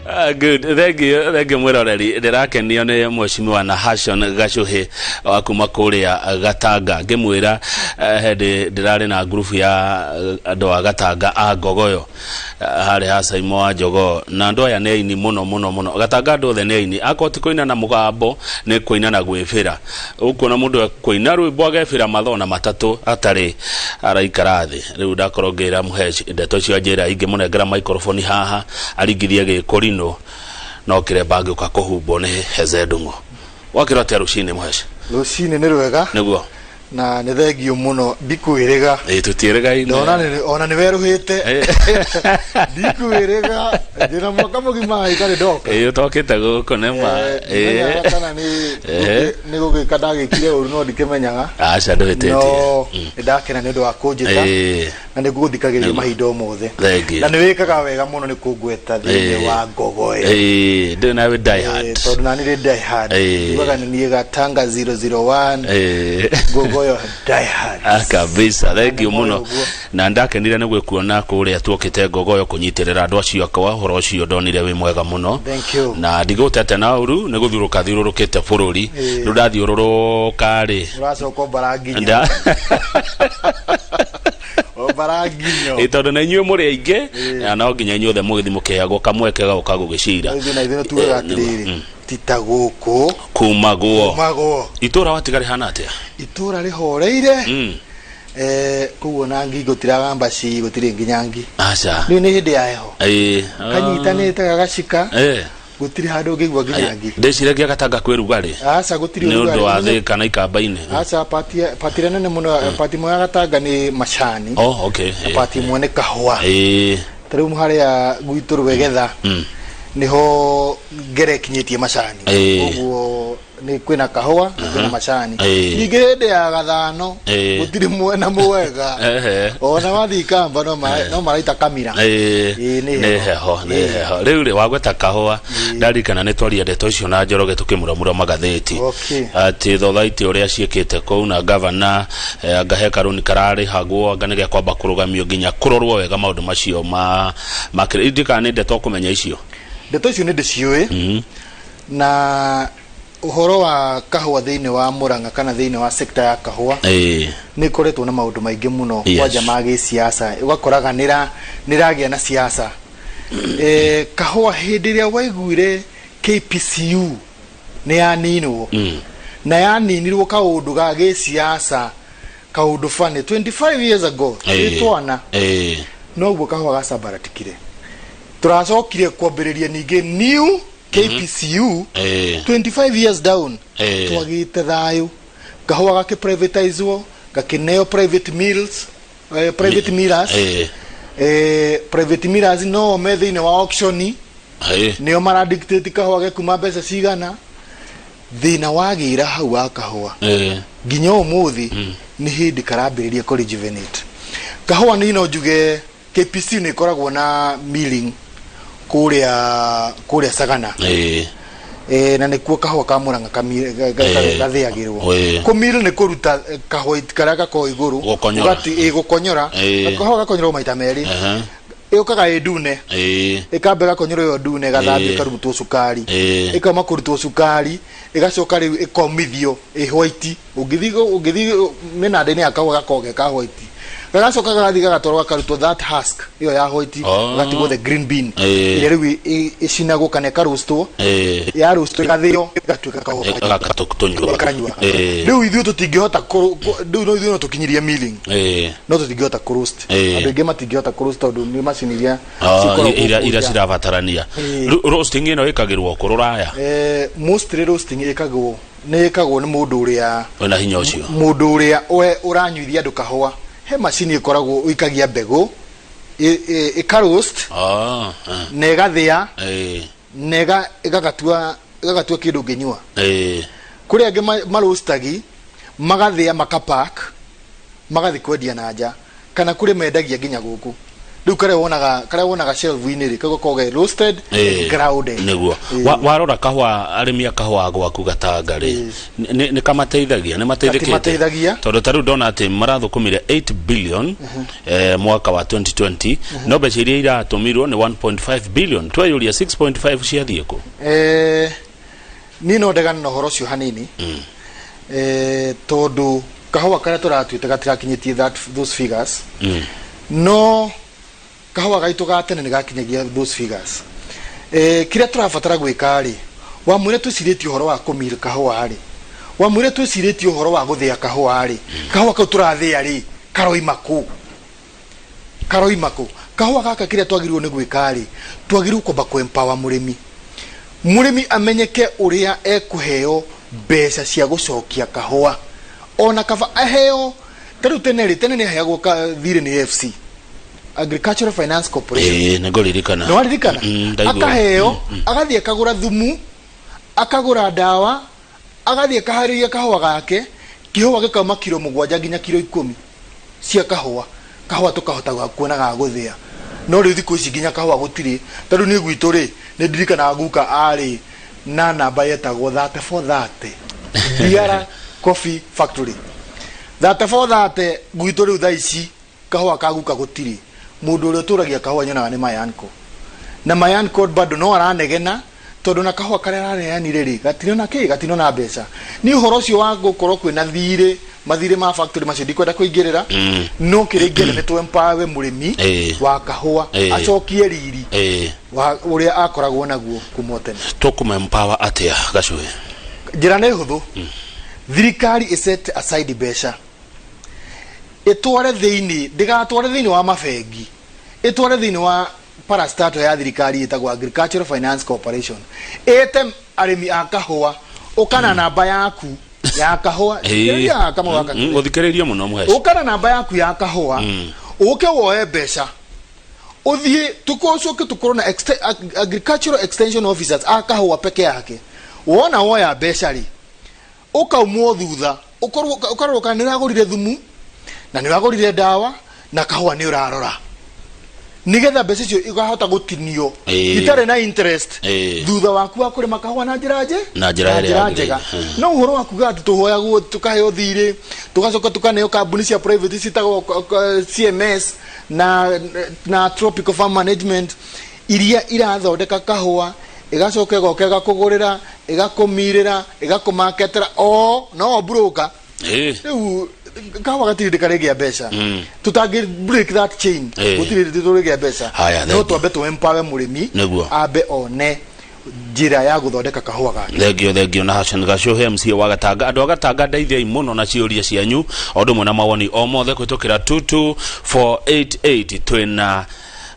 Ah, good, thank you, thank you mwiroreri. Ndĩrakenio nĩ mheshimiwa Nahashon Gacuhi wa kuma kũrĩa Gatanga. Ngĩmwĩra hĩndĩ ndĩrarĩ na ngurubu ya andũ a Gatanga a Ngogoyo, harĩ ha Saimo wa Jogoo, na andũ aya nĩ aini mũno mũno mũno. Gatanga andũ othe nĩ aini, akorwo ti kũina na mũgambo nĩ kũina na gwĩbĩra. Ũkuona mũndũ ekũina rwĩmbo agebĩra mathona matatũ atarĩ araikara thĩ. Rĩu ndakorwo ngĩra mũhe ndeto icio anjĩra ingĩmũnengera microphone haha aringithie gĩkũrinũ no kĩremba angĩũka kũhumbwo nĩ Heze Ndung'u. Wakĩra atĩa rũcinĩ mũheci? Rũcinĩ nĩ rwega. Nĩguo. Na nĩ thengio mũno, ndikwĩrĩga. Ĩ, tũtiĩrĩgaine. Ndona ona nĩ werũhĩte. Ndikwĩrĩga, ndĩna mwaka mũgima itarĩ ndoka. Ĩ, ũtokĩte gũkũ nĩ ma. Ndimenyaga kana nĩ gũgĩka ndagĩkire ũru, no ndikĩmenyaga. Aca, ndũhĩtĩtie. No nĩ ndakena nĩ ũndũ wa kũnjĩta na nĩ ngũgũthikagĩrĩria mahinda o mothe. Thank you. Na nĩ wĩkaga wega mũno nĩ kũngweta thĩinĩ wa Ngogoyo. Ĩ, ndĩ nawe die hard. Tondũ nani ndĩ die hard. Njugaga nĩ niĩ Gatanga 001. Ngogoyo die hard. Ah, kabisa, thank you Moyo mũno. ũguo. Na ndakenire nĩ gwĩkuona kũrĩa tuokĩte Ngogoyo kũnyitĩrĩra andũ acio akwa. Ũhoro ũcio ndonire wĩ mwega mũno. Thank you. Na ndigũtete na ũru nĩ gũthiũrũrũka thiũrũrũkĩte bũrũri. Rĩu ndathiũrũrũka rĩ, Ũracoka ũmbara nginyo. Ũmbara nginyo. Ĩ, tondũ na inyuĩ mũrĩ aingĩ na no nginya inyuothe mũgĩthiĩ mũkĩheagwo kamweke gagoka gũgĩcira. Ithuĩ na ithuĩ nĩ tugaga atĩrĩrĩ, ti ta gũkũ kumagwo kumagwo. Itũra watiga rĩhana atĩa? Itũra rĩhoreire. Koguo na ngi gũtiragamba ci, gũtirĩ nginya ngi. Aca. Rĩu nĩ hĩndĩ ya heho. Ĩ. Kanyitanĩte gagacika. Gũtirĩ handũ ũngĩigua nginya ngi. Ndĩciragia Gatanga kwĩ rugarĩ. Aca, gũtirĩ nĩ ũndũ wa ũrugarĩ. Thĩka na Ikamba-inĩ. Aca, pati ĩrĩa nene mũno, pati ĩmwe ya Gatanga nĩ macani. Oh, okay. Pati ĩmwe nĩ kahũa. Ta rĩu harĩa gwitũ Rwegetha nĩho ngere ĩkinyĩtie macani. Koguo nĩ kwĩna kahũa na kwĩna macani. Ningĩ hĩndĩ ya gathano gũtirĩ mwena mwega. Ona wathiĩ Ikamba no maraita kamira. Ĩĩ, nĩ nĩ heho. Heho nĩ heho. Rĩu rĩ, wagweta kahũa, ndarikana nĩ twaria ndeto icio na Njoroge tũkĩmuramura magathĩti atĩ thothaitĩ ũrĩa ciĩkĩte kũu na gavana, anga he karũni kararĩhagwo, anga nĩ gĩa kwamba kũrũgamio nginya kũrorwo wega maũndũ macio ma ndikana nĩ ndeto ũkũmenya icio. Ndeto icio nĩ ndĩciũĩ, na ũhoro wa kahũa thĩinĩ wa Murang'a kana thĩinĩ wa sekta ya kahũa nĩ ĩkoretwo na maũndũ maingĩ mũno, kwanja ma gĩsiasa, ũgakoraga nĩragĩa na siasa. Kahũa hĩndĩ ĩrĩa waiguire KPCU nĩ yaninwo, na yaninirwo kaũndũ ga gĩsiasa, kaũndũ funny, 25 years ago, twĩ twana, noguo kahũa gacambaratikire. Tũracokire kwambĩrĩria ningĩ new KPCU 25 years down, twagĩte thayũ, kahũa gakĩ privatizwo, gakĩneo private mills, private millers. Private millers no me thĩinĩ wa auction, nĩo maradictate kahũa gekuma mbeca cigana. Thĩna wagĩra hau wa kahũa nginya ũmũthĩ nĩ hĩndĩ karambĩrĩria kũ rejuvenate kahũa. Nĩ no njuge KPC nĩ ĩkoragwo na milling kũrĩa Sagana, na nĩkuo kahũa ka Murang'a gathĩagĩrwo. Kũmill nĩ kũruta kahũa karĩa gakoragwo igũrũ. Gũkonyora. Gũkonyora. Kahũa gakonyorwo maita merĩ. Ĩũkaga ĩ ndune, ĩkamba ĩgakonyorwo ĩyo ndune, ĩgathambio, ĩkarutwo cukari. Ĩkauma kũrutwo cukari, ĩgacoka rĩu ĩkomithio ĩ white. Ũngĩthiĩ mĩnanda-inĩ ya kahũa gakoragwo ge ka white, gagacoka gagathiĩ gagatwarwo gakarutwo that husk ĩyo ya white, gatigwo the green bean, ĩrĩa rĩu ĩcinagwo kana ĩkarũstwo. Yarũstwo ĩgathĩo, ĩgatuĩka kahũa Tũnyua. Kanyua. Rĩu ithuĩ tũtingĩhota rĩu no ithuĩ no tũkinyirie milling, no tũtingĩhota kũroast. Andũ aingĩ matingĩhota kũroast tondũ nĩ macini iria cikoragwo iria kũu iria nja. Cirabatarania. Rĩu roasting ĩno ĩkagĩrwo kũ rũraya? Mostly roasting ĩkagwo nĩ ĩkagwo nĩ mũndũ ũrĩa wĩna hinya ũcio, mũndũ ũrĩa ũranyuithia andũ kahũa. He macini ĩkoragwo ũikagia mbegũ ĩkaroast na ĩgathĩa na ĩgagatua kĩndũ ũngĩnyua. Kũrĩ angĩ maroastagi, magathĩa, makapack, magathiĩ kwendia na nja, kana kũrĩ mendagia nginya gũkũ. Rĩu karĩa wonaga shelf-inĩ rĩ, kau gakoragwo ge roasted and grounded. Nĩguo. Warora kahũa, arĩmi a kahũa gwaku Gatanga rĩ, nĩ kamateithagia, nĩ mateithĩkĩte? Gatimateithagia. Tondũ ta rĩu ndona atĩ marathũkũmire 8 billion mwaka wa 2020, no mbeca iria iratũmirwo nĩ 1.5 billion. Tweyũria 6.5 ciathiĩ kũ? Niĩ no ndegane na ũhoro ũcio hanini, tondũ kahũa karĩa tũratuĩte gatirakinyĩtie those figures. No kahũa gaitũ ga tene nĩ gakinyagia those figures. Kĩrĩa tũrabatara gwĩka rĩ, wamwĩra twĩcirĩtie ũhoro wa kũmil kahũa rĩ, wamwĩra twĩcirĩtie ũhoro wa gũthĩa kahũa rĩ, kahũa kau tũrathĩa rĩ, karoima kũ? Karoima kũ kahũa gaka? Kĩrĩa twagĩrĩirwo nĩ gwĩka rĩ, twagĩrĩirwo kwamba kũ empower mũrĩmi, mũrĩmi amenyeke ũrĩa ekũheo mbeca cia gũcokia kahũa, ona kaba aheo. Ta rĩu tene rĩ, tene nĩ aheagwo thirĩ nĩ AFC, Agricultural Finance Corporation. Ĩĩ, nĩ ngũririkana. Nĩ waririkana? Ndaigua. Akaheo, agathiĩ akagũra thumu, akagũra ndawa, agathiĩ akaharĩria kahũa gake, kĩhũa gĩkauma kiro 7 nginya kiro 10 cia kahũa. Kahũa tũkahota kuona ga gũthĩa. No rĩu thikũ ici nginya kahũa gũtirĩ. Ta rĩu niĩ gwitũ rĩ, nĩ ndirikanaga guka arĩ na namba yetagwo 3430, Diara Coffee Factory 3430 gwitũ. Rĩu thaa ici kahũa ka guka gũtirĩ. Mũndũ ũrĩa ũtũragia kahũa nyonaga nĩ my uncle, na my uncle bado no aranegena tondũ na kahũa karĩa araneanire rĩ, gatirĩ na kĩ, gatirĩ na mbeca. Nĩ ũhoro ũcio wa gũkorwo kwĩna thirĩ, mathirĩ ma factory macio ndikwenda kũingĩrĩra. No kĩrĩa ingĩenda nĩ tũ empower mũrĩmi wa kahũa, acokie riri wa ũrĩa akoragwo naguo kuma o tene. Tũkũmempower atĩa, Gacuĩ? Njĩra nĩ hũthũ. Thirikari ĩ set aside mbeca, ĩtware thĩinĩ, ndĩgatware thĩinĩ wa mabengi, ĩtware thĩinĩ wa parastatal ya thirikari ĩtagwo Agricultural Finance Corporation. Ĩte arĩmi a kahũa, ũka na namba yaku ya kahũa. Thikĩrĩria kamwe gaka. Gũthikĩrĩria mũno, mũheci. Ũka na namba yaku ya kahũa, ũke woe mbeca, ũthiĩ tũcoke tũkorwo na agricultural extension officers a kahũa peke yake. Wona woya mbeca rĩ, ũkaumwo thutha, ũkorwo ũkarorwo kana nĩ ũragũrire thumu na nĩ ũragũrire ndawa na kahũa nĩ ũrarora, nigetha mbeca icio ikahota gũtinio itarĩ na interest thutha waku wa kũrĩma kahũa na njĩra nje Na njĩra ĩrĩa yagĩrĩire. Njega. No ũhoro wa kuga atĩ tũhoyagwo, tũkaheo thirĩ, tũgacoka tũkaneo kambuni cia private ciĩtagwo CMS na Tropical Farm Management, iria irathondeka kahũa, ĩgacoka ĩgoka ĩgakũgũrĩra, ĩgakũmirĩra, ĩgakũmaketera o no broker. Rĩu kahũa gatirĩ hĩndĩ karĩgĩa mbeca. Tũtangĩ break that chain, gũtirĩ hĩndĩ tũrĩgĩa mbeca. Haya, no thank you. Twambe tũ empower mũrĩmi, ambe one njĩra ya gũthondeka kahũa gake. Thengio, thengio na Hassan Gacuhe, MCA wa Gatanga. Andũ a Gatanga, ndeithiai mũno na ciũria cianyu o ũndũ ũmwe na mawoni o mothe kũhĩtũkĩra 22488. Twĩna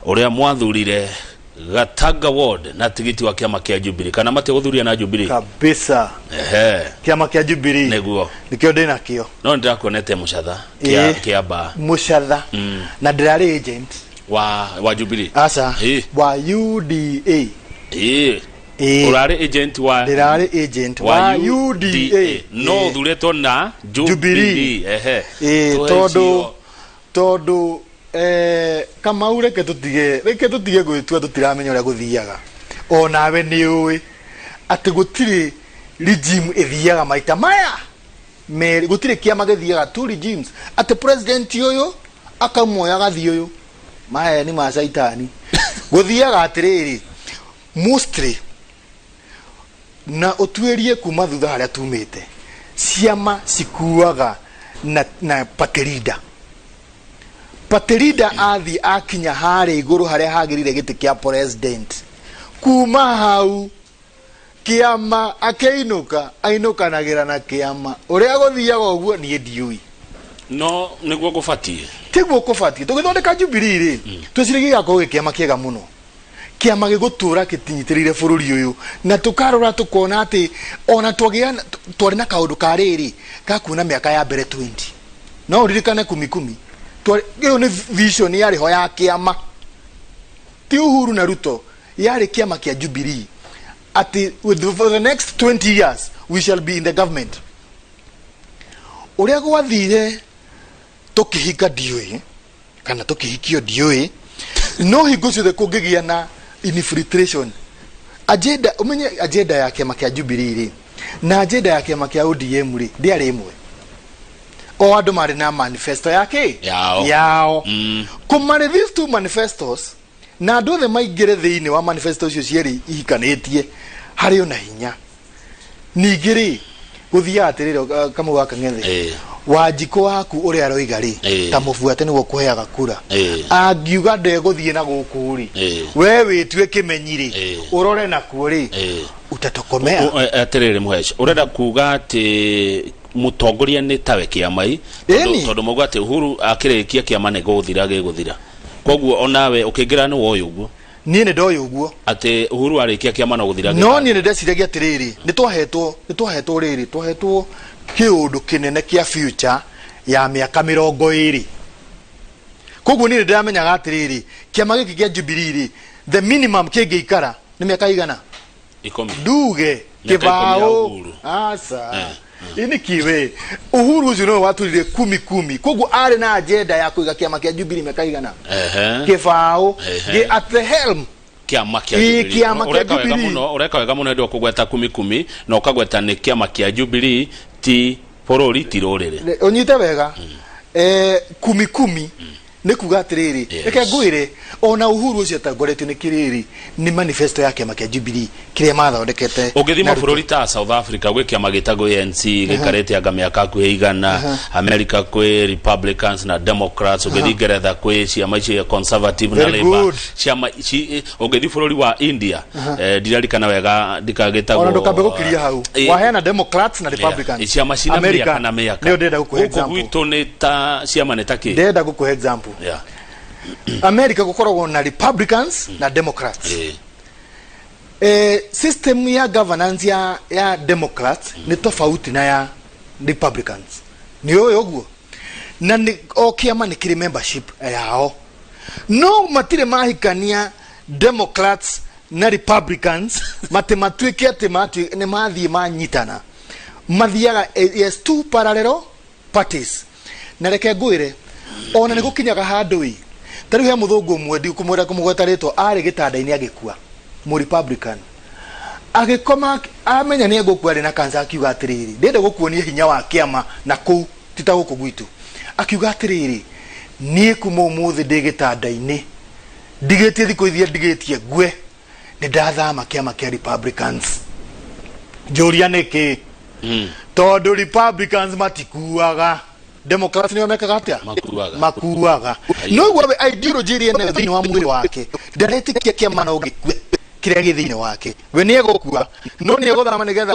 ũrĩa mwathurire Gatanga Ward na tigiti wa kĩama kĩa Jubilee, kana matigũthuria na Jubilee? Kabisa. Kĩama kĩa Jubilee. Nĩkĩo ndĩ nakĩo. No nĩndĩrakuonete mũcatha kĩa kĩamba. Mũcatha, na ndĩrarĩ agent. Wa Jubilee? Aca. Wa UDA. Ĩĩ. Ũrarĩ agent wa Ndĩrarĩ agent wa UDA. No ũthurĩtwo na Jubilee. Jubilee. Ĩĩ. Tũhe Tondũ icio. Tondũ Kamau, reke tũtige gwĩtua tũtiramenya ũrĩa gũthiaga. Onawe nĩ ũĩ atĩ gũtirĩ regime ĩthiaga maita maya merĩ, gũtirĩ kĩama gĩthiaga two regimes, atĩ president ũyũ akamuoya agathiĩ ũyũ. Maya nĩ ma caitani. Gũthiaga atĩrĩrĩ, mostly na ũtuĩrie kuma thutha harĩa tumĩte, ciama cikuaga na party leader. Party leader athiĩ akinya harĩa igũrũ harĩa hagĩrĩire gĩtĩ kĩa president, kuma hau kĩama akĩinũka ainũkanagĩra na kĩama. Ũrĩa gũthiaga ũguo niĩ ndiũĩ. No nĩguo gũbatiĩ? Tiguo kũbatiĩ. Tũgĩthondeka Jubilee rĩ, twĩciragia gĩgakorwo gĩ kĩama kĩega mũno, kĩama gĩgũtũra kĩtinyitĩrĩire bũrũri ũyũ, na tũkarora tũkona atĩ ona twagĩa twarĩ na kaũndũ ka rĩrĩ ga kuona mĩaka ya mbere 20. No ũririkane kumi kumi, ĩyo nĩ vision yarĩ ho ya kĩama, ti Uhuru na Ruto, yarĩ kĩama kĩa Jubilee, atĩ for the next 20 years we shall be in the government. Ũrĩa gwathire tũkĩhinga ndiũĩ, kana tũkĩhikio ndiũĩ. No hingo ciothe kũngĩgĩa na infiltration agenda, ũmenye agenda ya kĩama kĩa Jubilee rĩ na agenda ya kĩama kĩa ODM rĩ ndĩarĩ ĩmwe. O andũ marĩ na manifesto ya kĩ? Yao. Yao. Kũmarĩ these two manifestos na andũ othe maingĩre thĩinĩ wa manifesto icio cierĩ ihikanĩtie harĩ ona hinya. Ningĩ rĩ, gũthiaga atĩrĩrĩ, Kamau wa Kang'ethe, Wanjikũ waku ũrĩa aroiga rĩ, ta mũbuate nĩguo kũheaga kura. Angiuga ndegũthiĩ na gũkũ rĩ, we wĩtue kĩmenyi rĩ, ũrore nakuo rĩ, utatokomea. Atĩrĩrĩ Mũhesh, ũrenda kuga atĩ mũtongoria nĩ tawe kĩamai, tondũ mauga atĩ Uhuru akĩrĩkia kĩama nĩ gũthira gĩgũthira, koguo onawe ũkĩingĩra nĩ woĩ ũguo? Niĩ nĩ ndoĩ ũguo. Atĩ Uhuru arĩkia kĩama no gũthira. No niĩ nĩ ndeciragia atĩrĩrĩ, nĩ twahetwo rĩrĩ, twahetwo kĩũndũ kĩnene kĩa future ya mĩaka 20. Koguo niĩ nĩ ndĩramenyaga atĩrĩrĩ, kĩama gĩkĩ kĩa Jubilee rĩ, the minimum kĩngĩikara nĩ mĩaka igana? 10. Nduge. Mĩaka 10 ya Kĩbaũ. Uhuru. Aca, ini kiwe Uhuru ũcio nĩwe waturire kumi kumi, koguo arĩ na agenda ya kũiga kĩama kĩa Jubilee mĩaka igana? Kĩbaũ. Gĩ at the helm. Kĩama kĩa Ĩĩ, Jubilee. kĩama kĩa Ũreka wega Jubilee. mũno, ũreka wega mũno hĩndĩ ĩyo kũgweta kumi kumi na ũkagweta nĩ kĩama kĩa Jubilee, ti bũrũri, ti rũrĩrĩ. Ũnyite wega, kumi kumi nĩ kuga atĩrĩrĩ, reke ngwĩre, ona Uhuru ũcio atongoretio nĩ kĩrĩrĩ, nĩ manifesto ya kĩama kĩa Jubilee kĩrĩa mathondekete Ũngĩthiĩ na Ruto. mabũrũri ta South Africa, gwĩ kĩama gĩtagwo ANC gĩikarĩte anga mĩaka hakuhĩ 100. America kwĩ Republicans na Democrats. Ũngĩthiĩ Ngeretha kwĩ ciama icio Conservative na Very Labour. good. Ciama ici, ũngĩthiĩ bũrũri wa India, ndirarikana wega ndikagĩtagwo. Ona ndũkambe gũkiria hau. Waheana Democrats na Republicans. Yeah, ciama cina America, mĩaka na mĩaka. Nĩyo ndĩrenda gũkũhe Gũkũ example. gwitũ nĩ ta ciama nĩ ta kĩ? Ndĩrenda gũkũhe example. America gũkoragwo na Republicans na Democrats. System ya governance ya Democrats nĩ tofauti na ya Republicans, nĩ ũĩ ũguo? Na nĩ o kĩama nĩ kĩrĩ membership yao, no matirĩ mahikania Democrats na Republicans matĩ matuĩke atĩ nĩ mathiĩ manyitana, mathiaga yes, two parallel parties. Na reke ngwĩre, ona nĩ gũkinyaga handũ ĩ ta rĩu he mũthũngũ ũmwe, ndikũmwĩra kũmũgweta rĩtwa, arĩ gĩtanda-inĩ agĩkua, mũ Republican, agĩkoma amenya nĩ egũkua, arĩ na cancer, akiuga atĩrĩrĩ, ndĩrenda gũkuonia hinya wa kĩama na kũu ti ta gũkũ gwitũ. Akiuga atĩrĩrĩ, niĩ kuma ũmũthĩ ndĩ gĩtanda-inĩ ndigĩtie thikũ iria ndigĩtie ngue, nĩ ndathama kĩama kĩa Republicans. Njũria nĩkĩ? Tondũ Republicans matikuaga, Democrats nĩo mekaga atĩa? Makuaga. Makuaga. No guo we ideology ĩrĩa enayo thĩinĩ wa mwĩrĩ wake, ndaretĩkia kĩama no gĩkue kĩrĩa gĩ thĩinĩ wake. We nĩ egũkua, no nĩ egũthama nĩgetha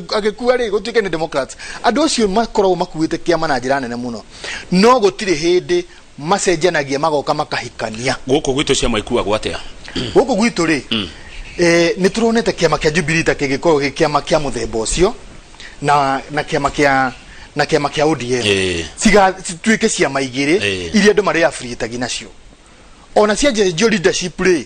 agĩkua rĩ gũtuĩke nĩ Democrats. Andũ acio makoragwo makuĩte kĩama na njĩra nene mũno, no gũtirĩ hĩndĩ macenjanagia magoka makahikania. Gũkũ gwitũ ciama ikuagwo atĩa? Gũkũ gwitũ rĩ, nĩ tũronete kĩama kĩa Jubilee ta kĩngĩkorwo gĩ kĩama kĩa mũthemba ũcio na kĩama kĩa ODM, cituĩke ciama igĩrĩ iria andũ marĩ affiliated nacio. Ona cianjĩrĩrio leadership rĩ,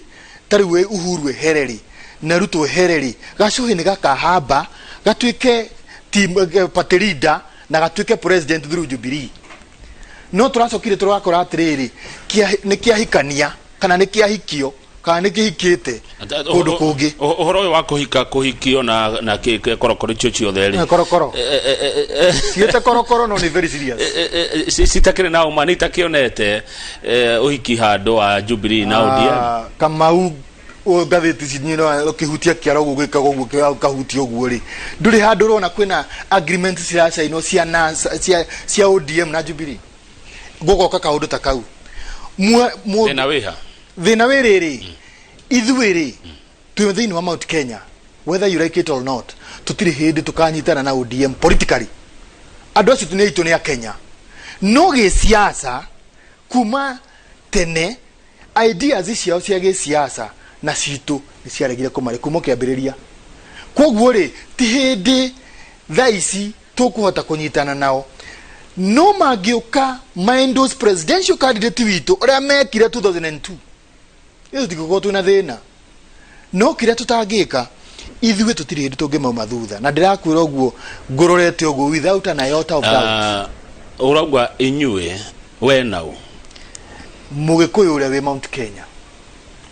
ta rĩu Uhuru ehere rĩ na Ruto ehere rĩ, gacũhĩ nĩ gakahamba gatuĩke team, party leader na gatuĩke president through Jubilee. No tũracokire tũrakora atĩrĩrĩ, nĩ kĩahikania kana nĩ kĩahikio kana nĩ kĩhikĩte kũndũ kũngĩ. Ũhoro ũyũ wa kũhika, kũhikio na korokoro icio ciothe rĩ? Korokoro. Ciĩte korokoro, no nĩ very serious. Citakĩrĩ na ũma nĩ itakĩonete ũhiki handũ wa Jubilee na ODM? Ah, Kamau, ngathĩti cinyino ũkĩhutia kĩara ũguo gwĩkaga ũguo, ũkahutia ũguo rĩ, ndũrĩ handũ ũrona kwĩna agreement ciracainwo cia ODM na Jubilee gũgoka kaũndũ ta kau? Thĩna wĩha? Thĩna wĩ rĩrĩ, ithuĩ rĩ twĩ thĩinĩ wa Mount Kenya, whether you like it or not, tũtirĩ hĩndĩ tũkanyitana na ODM politically. Andũ acio nĩ aitũ, nĩ a Kenya, no gĩsiasa kuma tene ideas ciao cia gĩsiasa na citũ nĩ ciaregire kũmarĩ kuma kĩambĩrĩria. Koguo rĩ, ti hĩndĩ thaa ici tũkũhota kũnyitana nao, no mangĩũka ma endorse presidential candidate witũ ũrĩa mekire 2002, ĩyo tũtingĩkorwo twĩna thĩna. No kĩrĩa tũtangĩka ithuĩ, tũtirĩ hĩndĩ tũngĩmauma thutha, na ndĩrakwĩra ũguo ngũrorete ũguo without an iota of doubt. Ah, ũrauga inyuĩ, we nau? Mũgĩkũyũ ũrĩa wĩ Mount Kenya.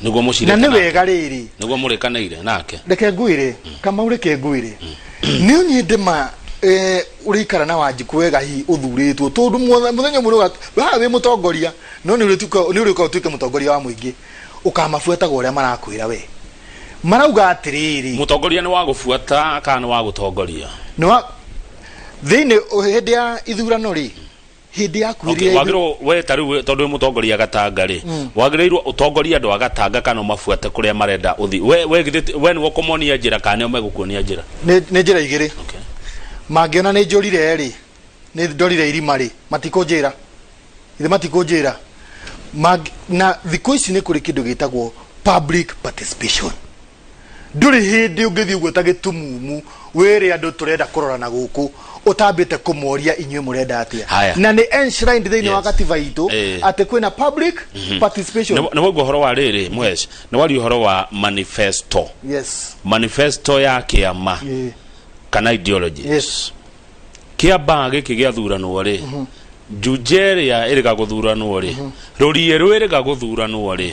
Nĩguo Na mũcirĩte nĩ nake. wega rĩrĩ. Nĩguo mũrĩkanĩire nake. Reke ngwĩre, Kamau, reke ngwĩre, nĩ ũnyende ma ũrĩikara na Wanjikũ wega, hihi ũthurĩtwo, tondũ mũthenya ũmwe haha wĩ mũtongoria, no nĩ ũrĩũka ũtuĩke mũtongoria wa mũingĩ, ũkamabuataga ũrĩa marakwĩra. We marauga atĩrĩrĩ. Mũtongoria nĩ wa gũbuata kana nĩ wa gũtongoria? Nĩ wa thĩinĩ hĩndĩ ya ithurano rĩ, hĩndĩ ya Okay, kwĩrĩa. Wagĩrĩirwo we ta rĩu, tondũ wĩ mũtongoria Gatanga rĩ, wagĩrĩirwo ũtongorie andũ a Gatanga kana ũmabuate kũrĩa marenda ũthi? We githĩ we nĩwe ũkũmonia njĩra kana nĩo megũkuonia njĩra? Nĩ njĩra igĩrĩ. Mangĩona nĩ njũrire rĩ, nĩ ndorire irima rĩ, matikũnjĩra ithe, matikũnjĩra. Na thikũ ici nĩ kũrĩ kĩndũ gĩtagwo public participation. Ndũrĩ hĩndĩ ũngĩthiĩ ũguo ta gĩtumumu wĩre andũ tũrenda kũrora na gũkũ ũtambĩte kũmoria, inyuĩ mũrenda atĩa? Haya. Na nĩ enshrined thĩinĩ wa katiba itũ atĩ kwĩna public participation. Nĩ waigua ũhoro wa rĩrĩ, Mwesh, nĩ waria ũhoro wa manifesto. Yes. Manifesto ya kĩama kana ideology. Kĩamba gĩkĩ gĩathuranwo rĩ, Juja ĩrĩa ĩrĩga gũthuranwo rĩ, rũriĩ rwĩrĩga gũthuranwo rĩ,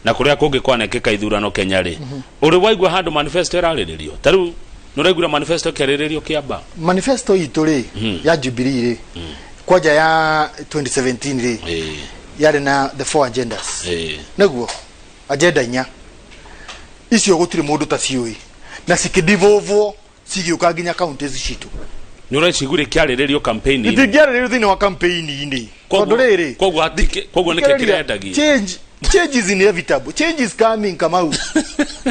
na kũrĩa kũngĩ kwanekĩka ithurano Kenya rĩ, ũrĩ waigua handũ manifesto ĩrarĩrĩrio? Ta rĩu nĩ ũraiguire manifesto ĩkĩarĩrĩrio Kĩamba? Manifesto itũ rĩ, ya Jubilee rĩ, kwanja ya 2017 rĩ, yarĩ na the four agendas. Nĩguo agenda inya icio gũtirĩ mũndũ taciũĩ, na cikĩdevolvwo cigĩũka nginya counties citũ. Nĩ ũreciguire kĩarĩrĩrio campaign-inĩ? Itingĩarĩrĩrio thĩinĩ wa campaign-inĩ, tondũ rĩrĩ, Koguo nĩkĩ kĩrendagio? Change is inevitable. Change is coming, Kamau,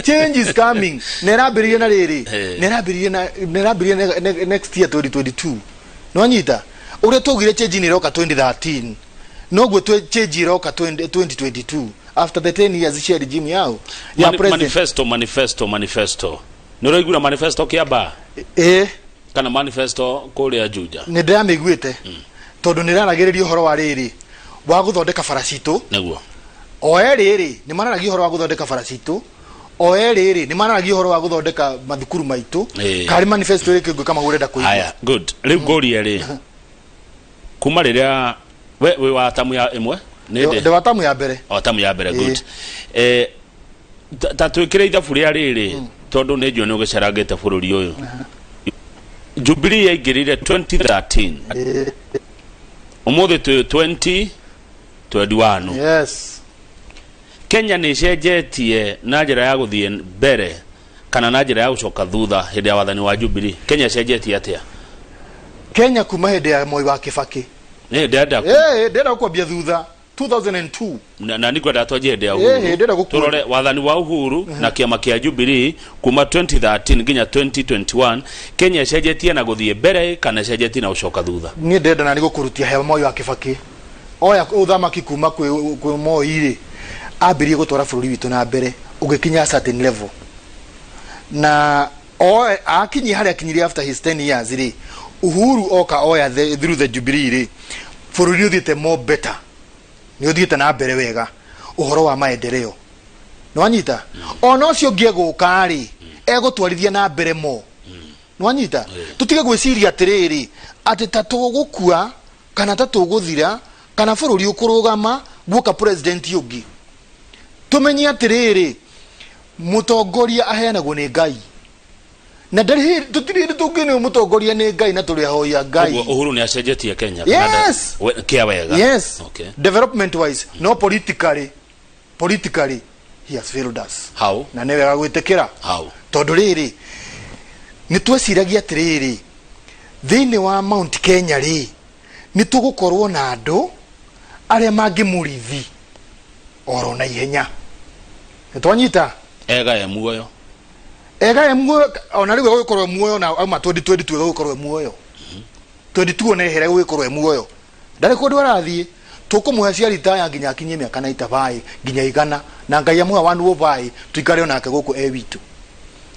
change is coming. Na ĩrambĩrĩria na rĩrĩ, na ĩrambĩrĩria na ĩrambĩrĩria next year 2022. Nĩwanyita ũrĩa twaugire change nĩ ĩroka 2013, noguo change ĩroka 20 2022 after the 10 years cia regime yao ya president. Manifesto, manifesto, manifesto, nĩ ũraiguire manifesto Kĩamba? Ĩĩ. Kana manifesto kũrĩa Juja? Nĩ ndĩramĩiguĩte, tondũ nĩ ĩraragĩrĩria ũhoro wa rĩrĩ, wa gũthondeka bara citũ. O erĩ rĩ, nĩ mararagia ũhoro wa gũthondeka bara citũ. O erĩ rĩ, nĩ mararagia ũhoro wa gũthondeka mathukuru maitũ. Karĩ manifesto ĩrĩkũ ĩngĩ kama ũrenda kũigua? Haya, good. Rĩu ngũrie rĩ, kuma rĩrĩa we wĩ wa tamu ya ĩmwe nĩ ndĩ Ndĩ wa tamu ya mbere. O tamu ya mbere, good. Ta twĩkĩre ithabu rĩa rĩrĩ, tondũ nĩ njũĩ nĩ ũgĩcarangĩte bũrũri ũyũ. Jubilee yaingĩrire 2013, ũmũthĩ twĩ 2021. Kenya nĩ ĩcenjetie na njĩra ya gũthiĩ mbere kana na njĩra ya gũcoka thutha hĩndĩ ya wathani wa Jubilee? Kenya ĩcenjetie atĩa? Kenya kuma hĩndĩ ya Moi wa Kibaki. Nĩ ndĩrenda Ndĩrenda gũkwambia thutha 2002. Na nĩ ngwenda twanjie hĩndĩ ya Ũhuru. Ndĩrenda gũkuona. Tũrore wathani wa Uhuru na kĩama kĩa Jubilee kuma 2013 nginya 2021, Kenya ĩcenjetie na gũthiĩ mbere kana ĩcenjetie na gũcoka thutha? Niĩ ndĩrenda nani gũkũrutia he Moi wa Kibaki oya ũthamaki kuma kwĩ Moi rĩ, ambĩrĩrie gũtwara bũrũri witũ na mbere ũgĩkinya certain level, na akinyia harĩa akinyirie after his 10 years rĩ, Uhuru oka oya through the Jubilee rĩ, bũrũri ũthiĩte more better, nĩ ũthiĩte na mbere wega ũhoro wa maendeleo. Nĩwanyita? Ona ũcio ũngĩ egũka rĩ, egũtwarithia na mbere mo. Nĩwanyita? Tũtige gwĩciria atĩrĩrĩ, atĩ ta tũgũkua kana ta tũgũthira kana bũrũri ũkũrũgama guoka president ũngĩ. Tũmenye atĩrĩrĩ, mũtongoria aheanagwo nĩ Ngai, na ndarĩ hĩndĩ, tũtirĩ hĩndĩ tũngĩneo mũtongoria nĩ Ngai, na tũrĩ ahoi a Ngai. Ũguo Uhuru nĩ acenjetie Kenya kana Yes. Kĩa wega? Yes. Development wise, no politically he has failed us. How? Na nĩ wega gwĩtĩkĩra. How? Tondũ rĩrĩ, nĩ tweciragia atĩrĩrĩ, thĩinĩ wa Mount Kenya rĩ, nĩ tũgũkorwo na andũ arĩa mangĩmũrithi oro na ihenya. Nĩ twanyita? Ega e muoyo. Ega e muoyo, ona rĩu egũgĩkorwo e muoyo, na auma 2022 egũgĩkorwo e muoyo, 22 ona ehere egũgĩkorwo e muoyo, ndarĩ kũndũ arathiĩ. Tũkũmũhe cia ritaya nginya akinyie mĩaka 95 nginya 100, na Ngai amũhe 105, tuikare onake gũkũ e witũ,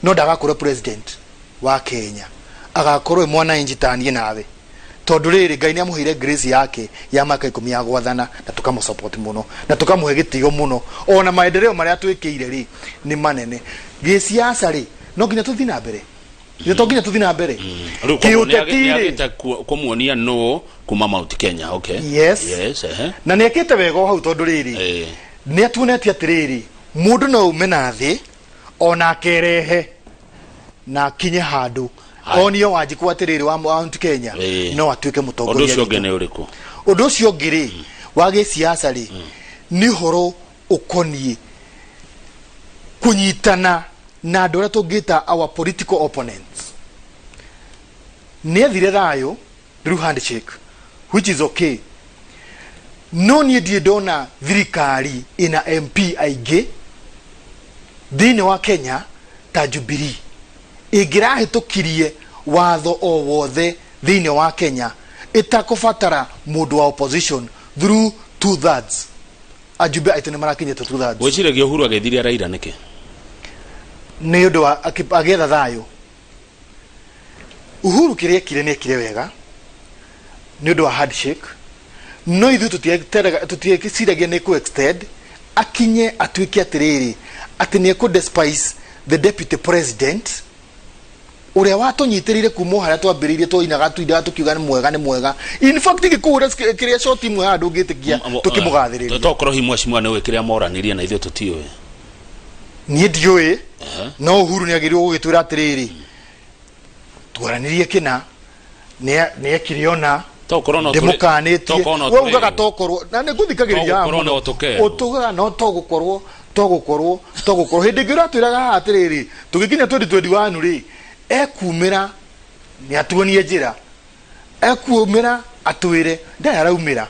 no ndagakorwo president wa Kenya, agakorwo e mwananchi taniĩ nawe, tondũ rĩrĩ, Ngai nĩ amũheire grace yake ya mĩaka 10 ya gwathana, na tũkamũsupport mũno na tũkamũhe gĩtĩo mũno. Ona maendeleo marĩa twĩkĩire rĩ, nĩ manene. Gĩsiasa rĩ, no nginya tũthiĩ na mbere, nĩ to nginya tũthiĩ na mbere. Rĩu koguo Kĩũteti nĩ rĩ, agĩte kũmuonia nũ kuma Mount Kenya, okay. Yes. Yes, ehe. Na nĩ ekĩte wega o hau, tondũ rĩrĩ, nĩ atuonetie atĩrĩrĩ, Mũndũ no ume na thĩ ona akerehe na akinye handũ. Haya. Onio Wanjikũ atĩrĩrĩ wa Mount Kenya no atuĩke Ũndũ mũtongoria ũcio ũngĩ witũ. nĩ ũrĩkũ? Ũndũ ũcio ũngĩ rĩ, wa gĩsiasa rĩ, nĩ ũhoro ũkoniĩ kũnyitana na andũ arĩa tũngĩta our political opponents. Nĩ ethire thayũ through handshake, which is okay, no niĩ ndirĩ ndona thirikari ĩna MP aingĩ thĩinĩ wa Kenya ta Jubilee ĩngĩrahĩtũkirie watho o wothe thĩinĩ wa Kenya ĩtakũbatara mũndũ wa opposition through two thirds. Ajumbe aitũ nĩ marakinyĩte two thirds. Gwĩciragia Uhuru ageithirie Raila nĩkĩ? Nĩ ũndũ wa agĩetha thayũ. Uhuru kĩrĩa ekire nĩ ekire wega nĩ ũndũ wa handshake, no ithuĩ tũtieciragia nĩ kũ extend akinye atuĩke atĩrĩrĩ atĩ nĩ ekũ despise the deputy president ũrĩa watũnyitĩrĩire kuma o harĩa twambĩrĩirie, twainaga tuindaga tũkiuga nĩ mwega, nĩ mwega. In fact, ngĩkũhũra kĩrĩa shoti imwe haha ndũngĩtĩkia tũkĩmũgathĩrĩria. Tokorwo hihi mheshimiwa nĩ ũĩ kĩrĩa moranirie na ithuĩ tũtiũĩ. Niĩ ndiũĩ, no Uhuru nĩ agĩrĩirwo gũgĩtwĩra atĩrĩrĩ, twaranirie kĩna, nĩ ekire ona Tokorwo no tũrĩ- ndĩmũkanĩtie. Tokorwo no We tũrĩ- ugaga tokorwo na nĩ ngũthikagĩrĩria haha Togukorwo mũno. no tũkerwo. Ũtugaga no togũkorwo, togũkorwo, togũkorwo. Hĩndĩ ĩngĩ ũratwĩraga haha atĩrĩrĩ, tũgĩkinya 2021 rĩ, ekumĩra nĩ atuonie njĩra, ekumĩra atwĩre, ndarĩ araumĩra.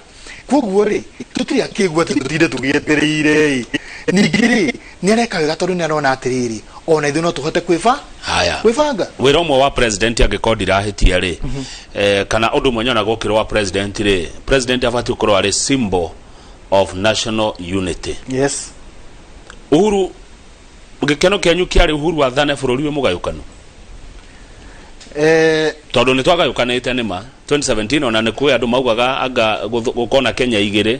Koguo rĩ, tũtirĩ akĩgua atĩ tũtinde tũgĩetereire ĩ. Ningĩ rĩ, nĩ areka wega tondũ nĩ arona atĩrĩrĩ, ona ithuĩ no tũhote kwĩba Haya. kwĩbanga. Wĩra ũmwe wa president, angĩkorwo ndirahĩtia rĩ, kana ũndũ ũmwe nyonaga ũkĩrwo wa president rĩ, president abatiĩ gũkorwo arĩ symbol of national unity. Uhuru, gĩkeno kĩanyu kĩarĩ Uhuru athane bũrũri wĩ mũgayũkanu? Tondũ nĩ twagayũkanĩte nĩma 2017, ona nĩ kwĩ andũ maugaga anga gũkona Kenya igĩrĩ,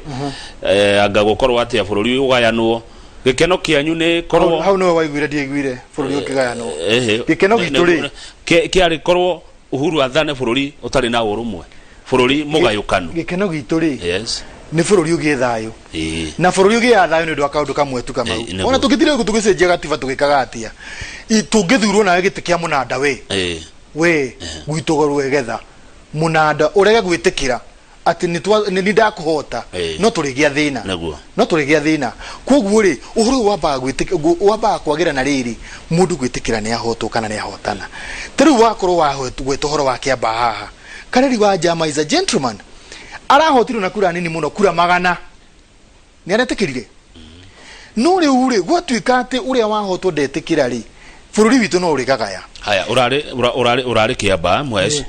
anga gũkorwo atĩa bũrũri ũgayanwo. Gĩkeno kĩanyu nĩ korwo Hau nĩwe waiguire, ndiaiguire bũrũri ũkĩgayanwo. Ehe. Gĩkeno gitũ rĩ, Kĩarĩ korwo Uhuru athane bũrũri ũtarĩ na ũrũmwe, bũrũri mũgayũkanu. Gĩkeno gitũ rĩ, nĩ bũrũri ũgĩe thayũ. Na bũrũri ũgĩaga thayũ nĩ ũndũ wa kaũndũ kamwe tu, Kamau. Nĩguo. Ona tũngĩtire gũkũ tũgĩcenjia gatiba tũgĩkaga atĩa, tũngĩthurwo nawe gĩtĩ kĩa mũnanda we, we gwitũ rwegetha mũnanda ũrege gwĩtĩkĩra atĩ nĩ nĩ ndakũhota, no tũrĩgĩa thĩna. No tũrĩgĩa thĩna. Koguo rĩ, ũhoro ũyũ wambaga wambaga kwagĩra na rĩrĩ mũndũ gwĩtĩkĩra nĩ ahotwo kana nĩ ahotana. Ta rĩu wakorwo wagweta ũhoro wa Kĩambaa haha, Kareri wa Njama is a gentleman, arahotirwo na kura nini mũno, kura 100, nĩ aretĩkĩrire. No rĩu rĩ, gwatuĩka atĩ ũrĩa wahotwo ndetĩkĩra rĩ, bũrũri witũ no ũrĩgagaya. Haya, urarĩ urarĩ urarĩ Kĩamba mwesh.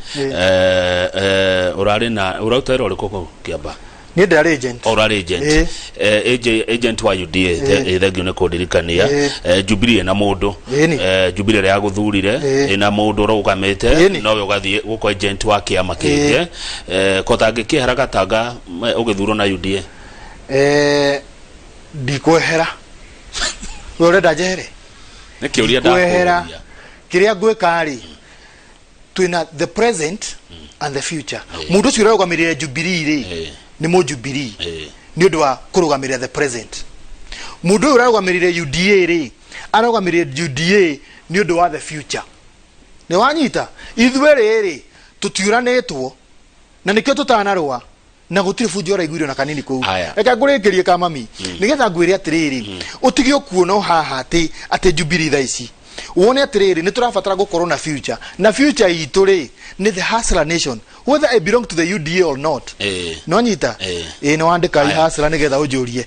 Urarĩ na ũraruta wĩra ũrĩkũ kũu Kĩamba? Niĩ ndĩrarĩ agent. O, ũrarĩ agent. Ĩĩ. Agent wa UDA. Thengiũ nĩ kũndirikania. Jubilee ĩna mũndũ. Ĩni. Jubilee ĩrĩa yagũthurire ĩna mũndũ ũrũgamĩte. Nowe ũgathiĩ gũkũ agent wa kĩama kĩngĩ. Kota ngĩkĩehera Gatanga ũgĩthurwo na UDA? Ndikwehera. We ũrenda njehere? Nĩ kĩũria Ndikwehera. ndakũria. Kĩrĩa ngwĩka rĩ, twĩna the present and the future. Mũndũ ũcio ũrarũgamĩrĩra Jubilee rĩ, nĩ mũ Jubilee nĩ ũndũ wa kũrũgamĩrĩra the present. Mũndũ ũyũ ũrarũgamĩrĩra UDA rĩ, ararũgamĩrĩra UDA nĩ ũndũ wa the future. Nĩ wanyita? Ithuĩ rĩrĩ, tũtiũranĩtwo na nĩkĩo tũtanarũa na gũtirĩ bunjo ũraiguire ona kanini kũu. Aya. Reke ngũrĩkĩrie ka mami, nĩgetha ngwĩre atĩrĩrĩ, ũtige ũkuona o haha atĩ Jubilee thaa ici, wone atĩrĩrĩ, nĩ tũrabatara gũkorwo na future, na future itũ rĩ, nĩ the hustler nation, whether I belong to the UDA or not. No nyita. Ĩĩ, nĩ wandĩka. Aya. Hustler nĩgetha ũnjũrie.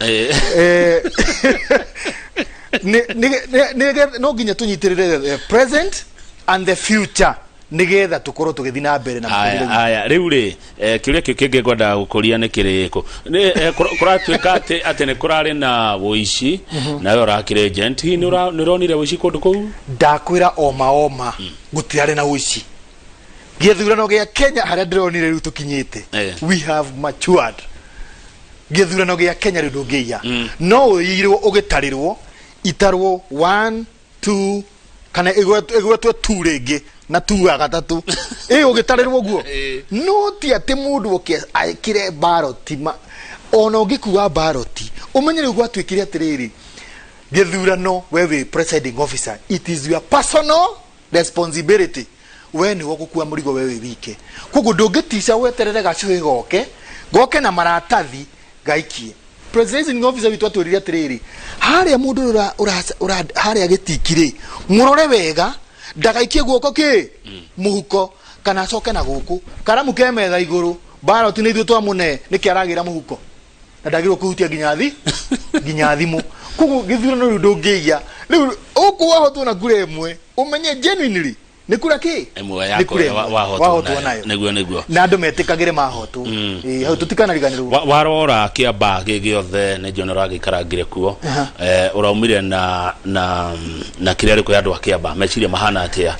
No nginya tũnyitĩrĩre the present and the future nĩgetha tũkorwo tũgĩthiĩ na mbere na Aya. mũtũrĩre witũ. Aya, rĩu rĩ, kĩũria kĩu kĩngĩ ngwendaga gũkũria nĩ kĩrĩkũ? Nĩ kũratuĩka atĩ nĩ kũrarĩ na ũici, nawe ũrakĩrĩ agent. Hihi nĩ ũronire ũici kũndũ kũu? Ndakwĩra oma oma, gũtirarĩ na ũici gĩthurano gĩa Kenya. Harĩa ndĩronire rĩu tũkinyĩte, we have matured. Gĩthurano gĩa Kenya rĩu ndũngĩiya. No ũiyirwo ũgĩtarĩrwo, itarwo 1 2 kana ĩgwetwe tu rĩngĩ na tu ya gatatũ ĩ ũgĩtarĩrwo guo. No ti atĩ mũndũ oke ekĩre baroti ma ona ũngĩkua baroti ũmenye rĩu gwatuĩkire atĩrĩrĩ. Gĩthurano, we wĩ presiding officer, it is your personal responsibility. We nĩwe ũgũkua mũrigo we wĩ wike. Koguo ndũngĩtica weterere gacuhĩ goke goke na maratathi gaikie. Presiding officer witũ atwĩrire atĩrĩrĩ, harĩa mũndũ ũyũ harĩa gĩtiki rĩ, mũrore wega ndagaikie guoko kĩ mũhuko kana acoke na gũkũ. Karamu ke metha igũrũ, ballot nĩ ithuĩ twamũne, nĩkĩ aragĩra mũhuko na ndagĩrĩirwo kũhutia nginya thi nginya thimũ. Koguo gĩthurano rĩu ndũngĩiya. Rĩu ũkũ wahotwo na kura ĩmwe, ũmenye genuinely nĩ kura kĩ Ĩmwe ya nĩ kura wa- ĩmwe wahotwo wahotwo nayo. nayo. Nĩguo, nĩguo. Na andũ metĩkagĩre mahotwo. Ĩĩ, hau tũtikanariganĩrwo. Warora kĩamba gĩ gĩothe nĩ njona ũragĩikarangire kuo. Ũraumire na kĩrĩa rĩkũ ya andũ a kĩamba, meciria mahana atĩa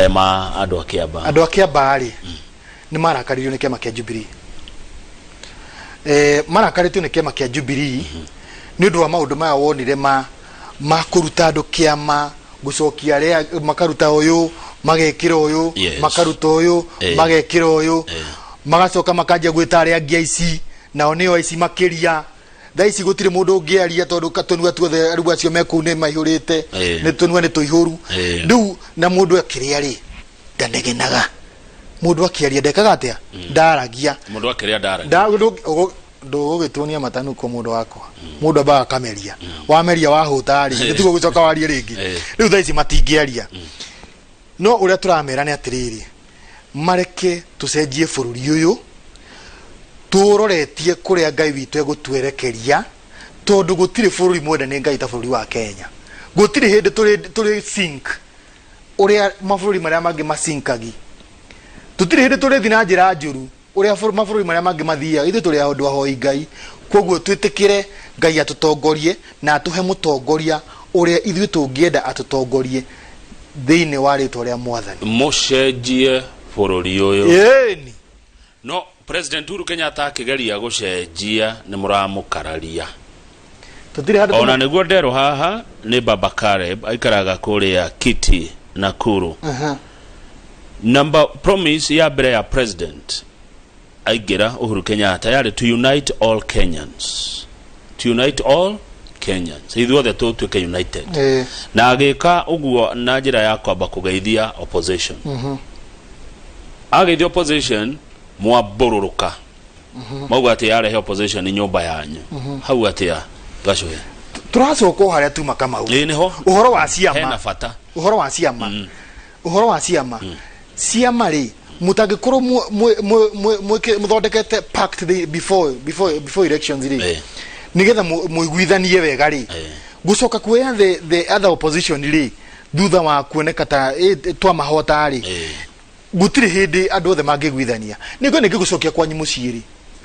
ma andũ a kĩamba? Andũ a kĩamba rĩ, nĩ marakaririo nĩ kĩama kĩa Jubilee. Marakarĩtio nĩ kĩama kĩa Jubilee nĩ ũndũ wa maũndũ maya wonire ma kũruta andũ kĩama, gũcokia arĩa makaruta ũyũ magekĩra ũyũ, makaruta ũyũ, magekĩra ũyũ, magacoka makanjia gwĩta arĩa angĩ aici, nao nĩo aici makĩria. Thaa ici gũtirĩ mũndũ ũngĩaria tondũ tũnua tuothe rĩu acio me kũu nĩ maihũrĩte, nĩ tũnua nĩ tũihũru. Rĩu na mũndũ akĩrĩa rĩ, ndanegenaga. Mũndũ akĩaria ndekaga atĩa? Ndaragia. Mũndũ akĩrĩa ndaragia. Ndũgũgĩtuonia matanuko mũndũ wakwa. Mũndũ ambaga akameria. Wameria wahũta rĩ, nĩ gũcoka warie rĩngĩ. Rĩu thaa ici matingĩaria. No ũrĩa tũramera nĩ atĩrĩrĩ, mareke tũcenjie bũrũri ũyũ, tũũroretie kũrĩa Ngai witũ egũtwerekeria, tondũ gũtirĩ bũrũri mwende nĩ Ngai ta bũrũri wa Kenya. Gũtirĩ hĩndĩ tũrĩ sink ũrĩa mabũrũri marĩa mangĩ masinkagi. Tũtirĩ hĩndĩ tũrĩthiĩ na njĩra njũru ũrĩa mabũrũri marĩa mangĩ mathiaga. Ithuĩ tũrĩ andũ ahoi Ngai, koguo twĩtĩkĩre Ngai atũtongorie na atũhe mũtongoria ũrĩa ithuĩ tũngĩenda atũtongorie thĩinĩ wa rĩtwa rĩa Mwathani. Mũcenjie bũrũri ũyũ. Ĩni. No President Uhuru Kenyatta akĩgeria gũcenjia nĩ mũramũkararia. Tũtirĩ handũ. Ona nĩguo nderwo haha nĩ Baba Caleb aikaraga kũrĩa Kiti, Nakuru. Number promise ya mbere ya president aingĩra Uhuru Kenyatta yarĩ to unite all Kenyans. To unite all Kenyans. Ithuothe tũtuĩke united. Na agĩka ũguo na njĩra ya kwamba kũgeithia opposition. Ageithia opposition mwambũrũrũka. Mauga atĩ yarehe opposition nyũmba yanyu. Hau atĩa Gacuhe? Tũracoka o harĩa tuma, Kamau. Ĩĩ nĩho. Ũhoro wa ciama. Hena bata. Ũhoro wa ciama. Ũhoro wa ciama. Ciama rĩ, mũtangĩkorwo mũthondekete pact before elections rĩ, nĩgetha mũiguithanie wega rĩ, gũcoka kuoya the other opposition rĩ, thutha wa kuoneka ta twamahota rĩ, gũtirĩ hĩndĩ andũ othe mangĩiguithania. Nĩngũ nĩngĩ gũcokia kwanyu mũciĩ rĩ,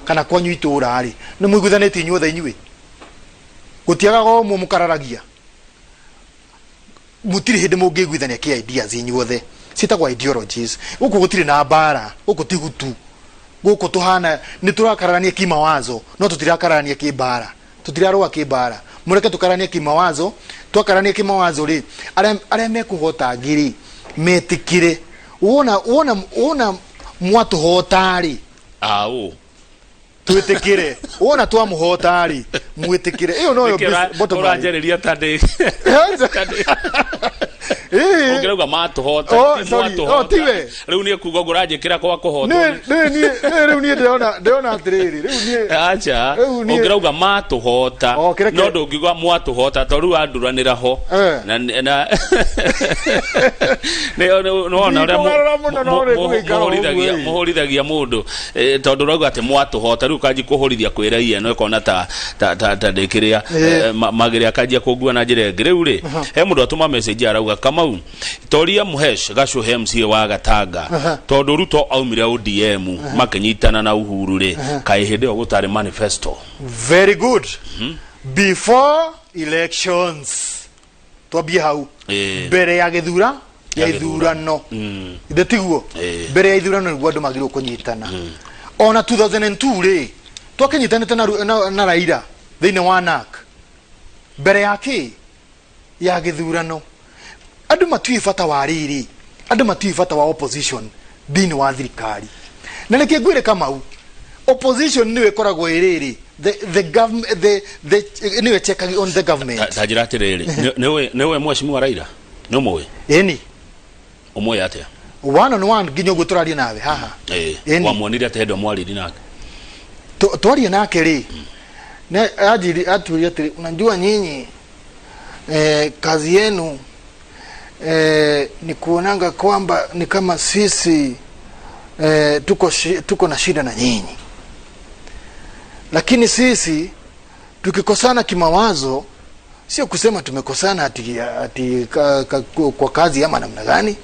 kana kwanyu itũũra rĩ, nĩ mũiguithanĩtie inyuothe inyuĩ? Gũtiagaga ũmwe mũkararagia. Mũtirĩ hĩndĩ mũngĩiguithania kĩ ideas inyuothe, ciĩtagwo ideologies. Gũkũ gũtirĩ na mbara, gũkũ ti hutu, gũkũ tũhana nĩ tũrakararania kimawazo, no tũtirakararania kĩmbara, tũtirarũa kĩmbara. Mũreke tũkararanie kimawazo. Twakararania kimawazo rĩ, arĩa mekũhota angĩ rĩ, metĩkĩre. Wona mwatũhota rĩ, Aũ. Twĩtĩkĩre. Wona twamũhota rĩ, mwĩtĩkĩre. Ĩyo noyo bottom line. Ũranjarĩria ta ndĩ Ũngĩrauga matũhota, Oh, ti sorry. mwatũhota. Oh, tiwe. Rĩu niĩ kuga ũguo ũranjĩkĩra kwa kũhotwo. Nĩ rĩu niĩ ndĩrona atĩrĩrĩ, rĩu niĩ Acha, Rĩu niĩ- ũngĩrauga matũhota, Oh, kĩreke- no ndũngiuga mwatũhota tondũ rĩu anduranĩra ho. Na nĩ wona ũrĩa Ndikũgarũra mũno, no rĩ kũgĩikara ũguo, ĩ. mũhũrithagia mũndũ, tondũ ũrauga atĩ mwatũhota, rĩu kanji kũhũrithia kwĩ raia ĩno ĩkona ta ndĩkĩrĩa magĩrĩ akanjia kũngua na njĩra ĩngĩ. Rĩu rĩ, he mũndũ atũma message arauga, Kamau, toria Muhesh Gacuhe MCA wa Gatanga, tondũ Ruto aumire ODM makĩnyitana na Uhuru rĩ, kaĩ hĩndĩ ĩyo gũtarĩ manifesto? Very good. Before elections, twambie hau. Mbere ya gĩthura ya Ya gĩthura. ithurano, ithe tiguo? Mbere ya ithurano nĩguo andũ magĩrĩirwo kũnyitana. Ona 2002 rĩ, twakĩnyitanĩte na Raila thĩinĩ wa NARC mbere ya kĩ ya gĩthurano. Andũ matiũĩ bata wa rĩrĩ, andũ matiũĩ bata wa opposition thĩinĩ wa thirikari. Na nĩkĩ ngwĩre, Kamau, opposition nĩyo ĩkoragwo ĩ rĩrĩ The government, the anyway, checking on the government. Ta njĩra atĩrĩrĩ, nĩũĩ mheshimiwa Raila? Nĩ ũmũĩ? Ĩni. Ũmũĩ atĩa? One on one nginya ũguo tũraria nawe haha. Ĩni. Wamuonire atĩa hĩndĩ ĩyo mwaririe nake? Twaria nake rĩ, ne anjiri aturia atĩrĩ, unajua nyinyi kazi yenu ni kuonanga kwamba ni kama sisi tuko na shida na nyinyi, lakini sisi tukikosana kimawazo sio kusema tumekosana ati kwa kazi ama namna gani,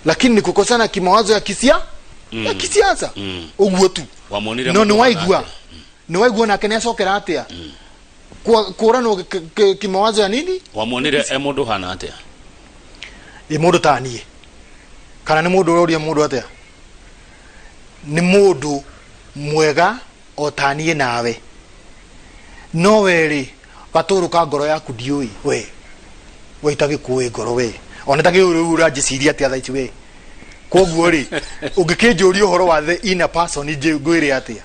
lakini ni kukosana kimawazo ya ya kisiasa. Uguo tu. Wamuonire no mũndũ nĩ waigua nake? Nĩ waigua nake nĩ acokera atĩa kũranwo kimawazo ya nini. Wamuonire e mũndũ hana atĩa? Ĩ mũndũ ta niĩ kana nĩ mũndũ ũroria mũndũ atĩa? Nĩ mũndũ mwega o ta niĩ nawe, no we rĩ, gatũrũ ka ngoro yaku ndiũĩ, we itagĩkũĩ ngoro, we ona itagĩũĩ rĩu ũranjĩciria atĩa thaa ici we. Koguo rĩ, ũngĩkĩnjũria ũhoro wa the inner person, ngwĩre atĩa?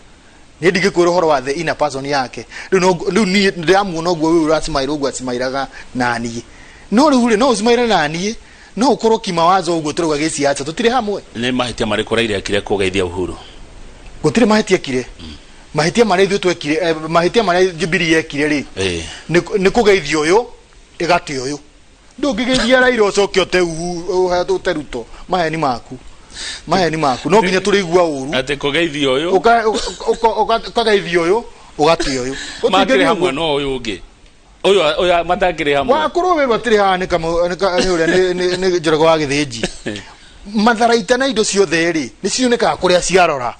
Niĩ ndingĩkwĩra ũhoro wa the inner person yake rĩu. Rĩu niĩ ndĩramuona ũguo rĩu ũracimaira ũguo acimairaga na niĩ, no rĩu rĩ, no ũcimaire na niĩ, no ũkorwo kimawazo ũguo tũrauga gĩciaca tũtirĩ hamwe. Nĩ mahĩtia marĩkũ Raila ekire kũgeithia Uhuru? Gũtirĩ mahĩtia ekire. Mahĩtia marĩa ithuĩ twekire, mahĩtia marĩa Jubilee yekire rĩ, nĩ kũgeithia ũyũ ĩgate ũyũ. Ndũngĩgeithia Raila ũcoke ũte ũte Ruto. Maheni maku no nginya tũrĩigua ũru. Atĩ kũgeithia ũyũ Ũkageithia ũyũ, ũgate ũyũ. Makĩrĩ hamwe, no ũyũ ũngĩ ũyũ matakĩrĩ hamwe. Wakorwo wĩrwo atĩrĩ, haha nĩ kamau nĩ ũrĩa nĩ Njoroge wa Gĩthĩnji. Matharaita na indo ciothe rĩ, nĩ cionekaga kũrĩa ciarora.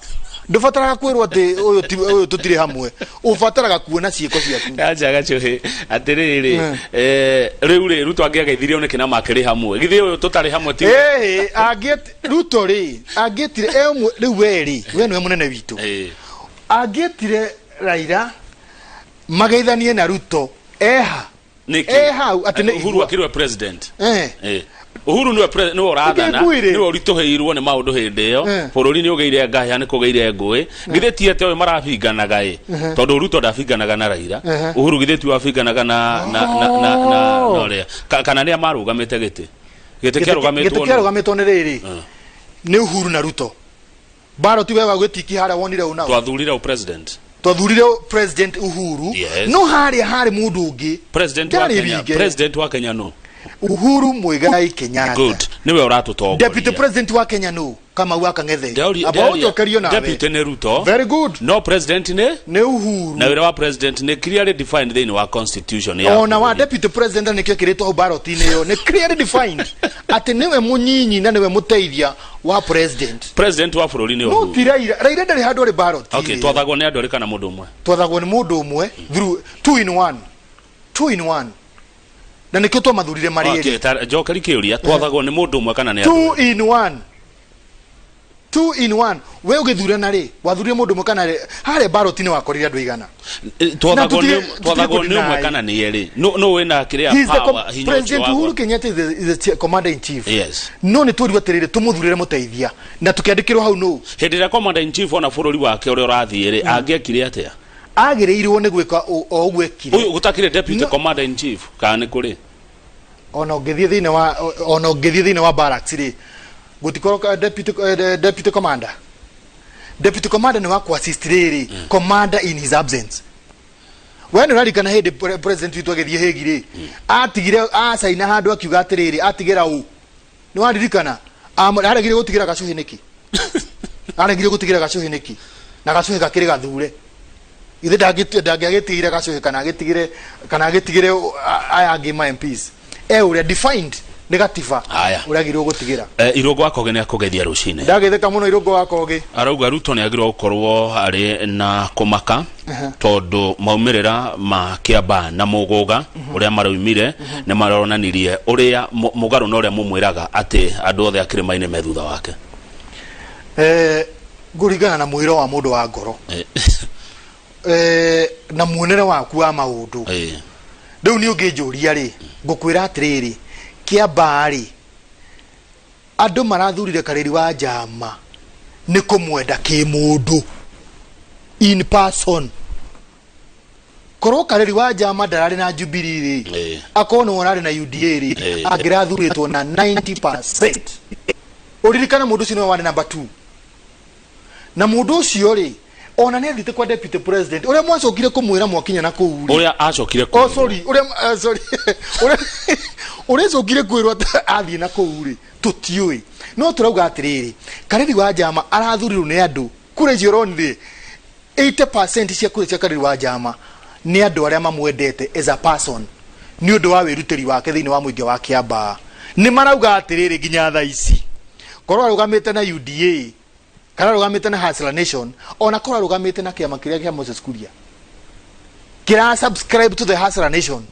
Ndũbataraga kwĩrwo atĩ ũyũ ũyũ tũtirĩ hamwe, ũbataraga kuona ciĩko ciaku. Acha Gachuhi, atĩrĩrĩ, rĩu rĩ, Ruto angĩageithirio nĩkĩ na makĩrĩ hamwe? Githĩ ũyũ tũtarĩ hamwe ti Ĩĩ, angĩ Ruto rĩ, angĩtire e ũmwe rĩu, we rĩ, we nĩwe mũnene witũ. Angĩtire Raila mageithanie na Ruto eha Nĩkĩ? E hau atĩ nĩ Uhuru igua. akĩrĩ we president. Uhuru niwe niwe ũrathana. Nĩkĩ ngwĩre? Niwe ũritũhĩirwo nĩ maũndũ hĩndĩ ĩyo. Bũrũri nĩ ũgĩire ngahĩha, nĩ kũgĩire ngũĩ. Githĩ ti ate ũyũ marabinganaga ĩ? Tondũ Ruto ndabinganaga na Raila. Uhuru githĩ ti wabinganaga na ũrĩa kana nĩa marũgamĩte gĩtĩ kĩarũgamĩtwo gĩtĩ nũ? Kĩarũgamĩtwo nĩ rĩrĩ, nĩ Uhuru na Ruto. Baro ti we wa gwĩtiki harĩa wonire ũnao. Twathurire ũ president? Twathurire President Uhuru. No harĩa harĩ mũndũ ũngĩ. President wa Ndarĩ Kenya. ringe. President wa Kenya no Uhuru Muigai Kenyatta. Good, niwe ũratũtongoria. Deputy President wa Kenya no Kamau wa Kang'ethe. Amba ũnjokerio nawe. Deputy nĩ Ruto. Very good. No president nĩ Nĩ Uhuru. Na wĩra wa president nĩ clearly defined thĩinĩ wa constitution ya Ona wa bũrũri. deputy president nĩkĩo kĩrĩtwo hau ballot-inĩ ĩyo, nĩ clearly defined atĩ nĩwe mũnyinyi na nĩwe mũteithia wa president. President wa bũrũri nĩ No Uhuru. ti Raila. Raila ndarĩ handũ arĩ ballot. Okay, twathagwo nĩ andũ erĩ kana mũndũ ũmwe? Twathagwo nĩ mũndũ ũmwe through two in one, two in one, na nĩkĩo twamathurire marĩ Okay, erĩ. njokeri kĩũria, twathagwo nĩ mũndũ ũmwe kana nĩ andũ Two erĩ? in one, two in one. We ũgĩthurana rĩ, wathurire mũndũ ũmwe kana rĩ? Harĩa ballot-inĩ wakorire andũ igana? Twathagwo Na twathagwo tũtirĩ nĩ ũmwe kũ-deny. kana nĩ erĩ? No wĩna kĩrĩa He is the power, hinya ũcio President wa Uhuru Kenyatta is the commander in chief. No nĩ twĩrirwo atĩrĩrĩ, tũmũthurĩre mũteithia na tũkĩandĩkĩrwo hau nũ. Hĩndĩ ĩrĩa commander in chief ona bũrũri wake ũrĩa ũrathiĩ rĩ, angĩekire atĩa? Agĩrĩirwo nĩ gwĩka o ũguo ekire. Ũyũ gũtakĩrĩ deputy No. commander in chief kana nĩ kũrĩ? Ona ũngĩthiĩ thĩinĩ wa barracks rĩ, gũtikorwo deputy commander. Deputy commander nĩ wa ku-assist rĩrĩ commander in his absence. We nĩ ũrarikana hĩndĩ president witũ agĩthiĩ Hague rĩ, atigire acaina handũ akiuga atĩrĩrĩ, atigĩra ũ? Nĩ waririkana? Aregire gũtigĩra Gacuhĩ nĩkĩ? Aregire gũtigĩra Gacuhĩ nĩkĩ na Gacuhĩ gakĩrĩ gathure? Ithe ndangĩagĩtigire Gacuhĩ kana agĩtigĩre aya angĩ ma MPs e ũrĩa defined nĩ gatiba Aya. ũrĩa agĩrĩirwo gũtigĩra. Irũngũ wa Kogi nĩ akũgeithia rũcinĩ. Ndagĩtheka mũno Irũngũ wa Kogi. Arauga Ruto nĩ agĩrĩirwo gũkorwo arĩ na kũmaka tondũ maumĩrĩra ma Kĩamba na Mũgũga ũrĩa maraumire nĩ maronanirie ũrĩa mũgarũ na ũrĩa mũmwĩraga atĩ andũ othe a kĩrĩma-inĩ me thutha wake. Ngũringana na mwĩro wa mũndũ wa ngoro na muonere waku wa maũndũ. Rĩu nĩ ũngĩnjũria rĩ, ngũkwĩra atĩrĩrĩ, Kĩamba rĩ, andũ marathurire Karĩri wa Njama nĩ kũmwenda kĩmũndũ in person. Korwo Kareri wa Njama ndararĩ na Jubilee rĩ, akorwo nĩwe ũrarĩ na UDA rĩ, angĩrathurĩtwo na 90%. Ũririkane mũndũ ũcio nĩwe warĩ number 2. Na mũndũ ũcio rĩ, ona nĩ athiĩte kwa deputy president ũrĩa mwacokire kũmwĩra mwakinya na kũu rĩ. Ũrĩa acokire Oh, kwĩrwo. sorry, ũrĩa sorry. Ũrĩa acokire kwĩrwo atĩ athiĩ na kũu rĩ, tũtiũĩ. No tũrauga atĩrĩrĩ, Kareri wa Njama arathurirwo nĩ andũ kura icio ũronire 80% cia kura cia Kareri wa Njama nĩ andũ arĩa mamwendete as a person nĩ ũndũ wa wĩrutĩri wake thĩinĩ wa mũingĩ wa Kĩambaa. Nĩ marauga atĩrĩrĩ, nginya thaa ici korwo arũgamĩte na UDA kana arũgamĩte na Hustler Nation, ona korwo arũgamĩte na kĩama kĩrĩa kĩa Moses Kuria kĩra subscribe to the Hustler Nation,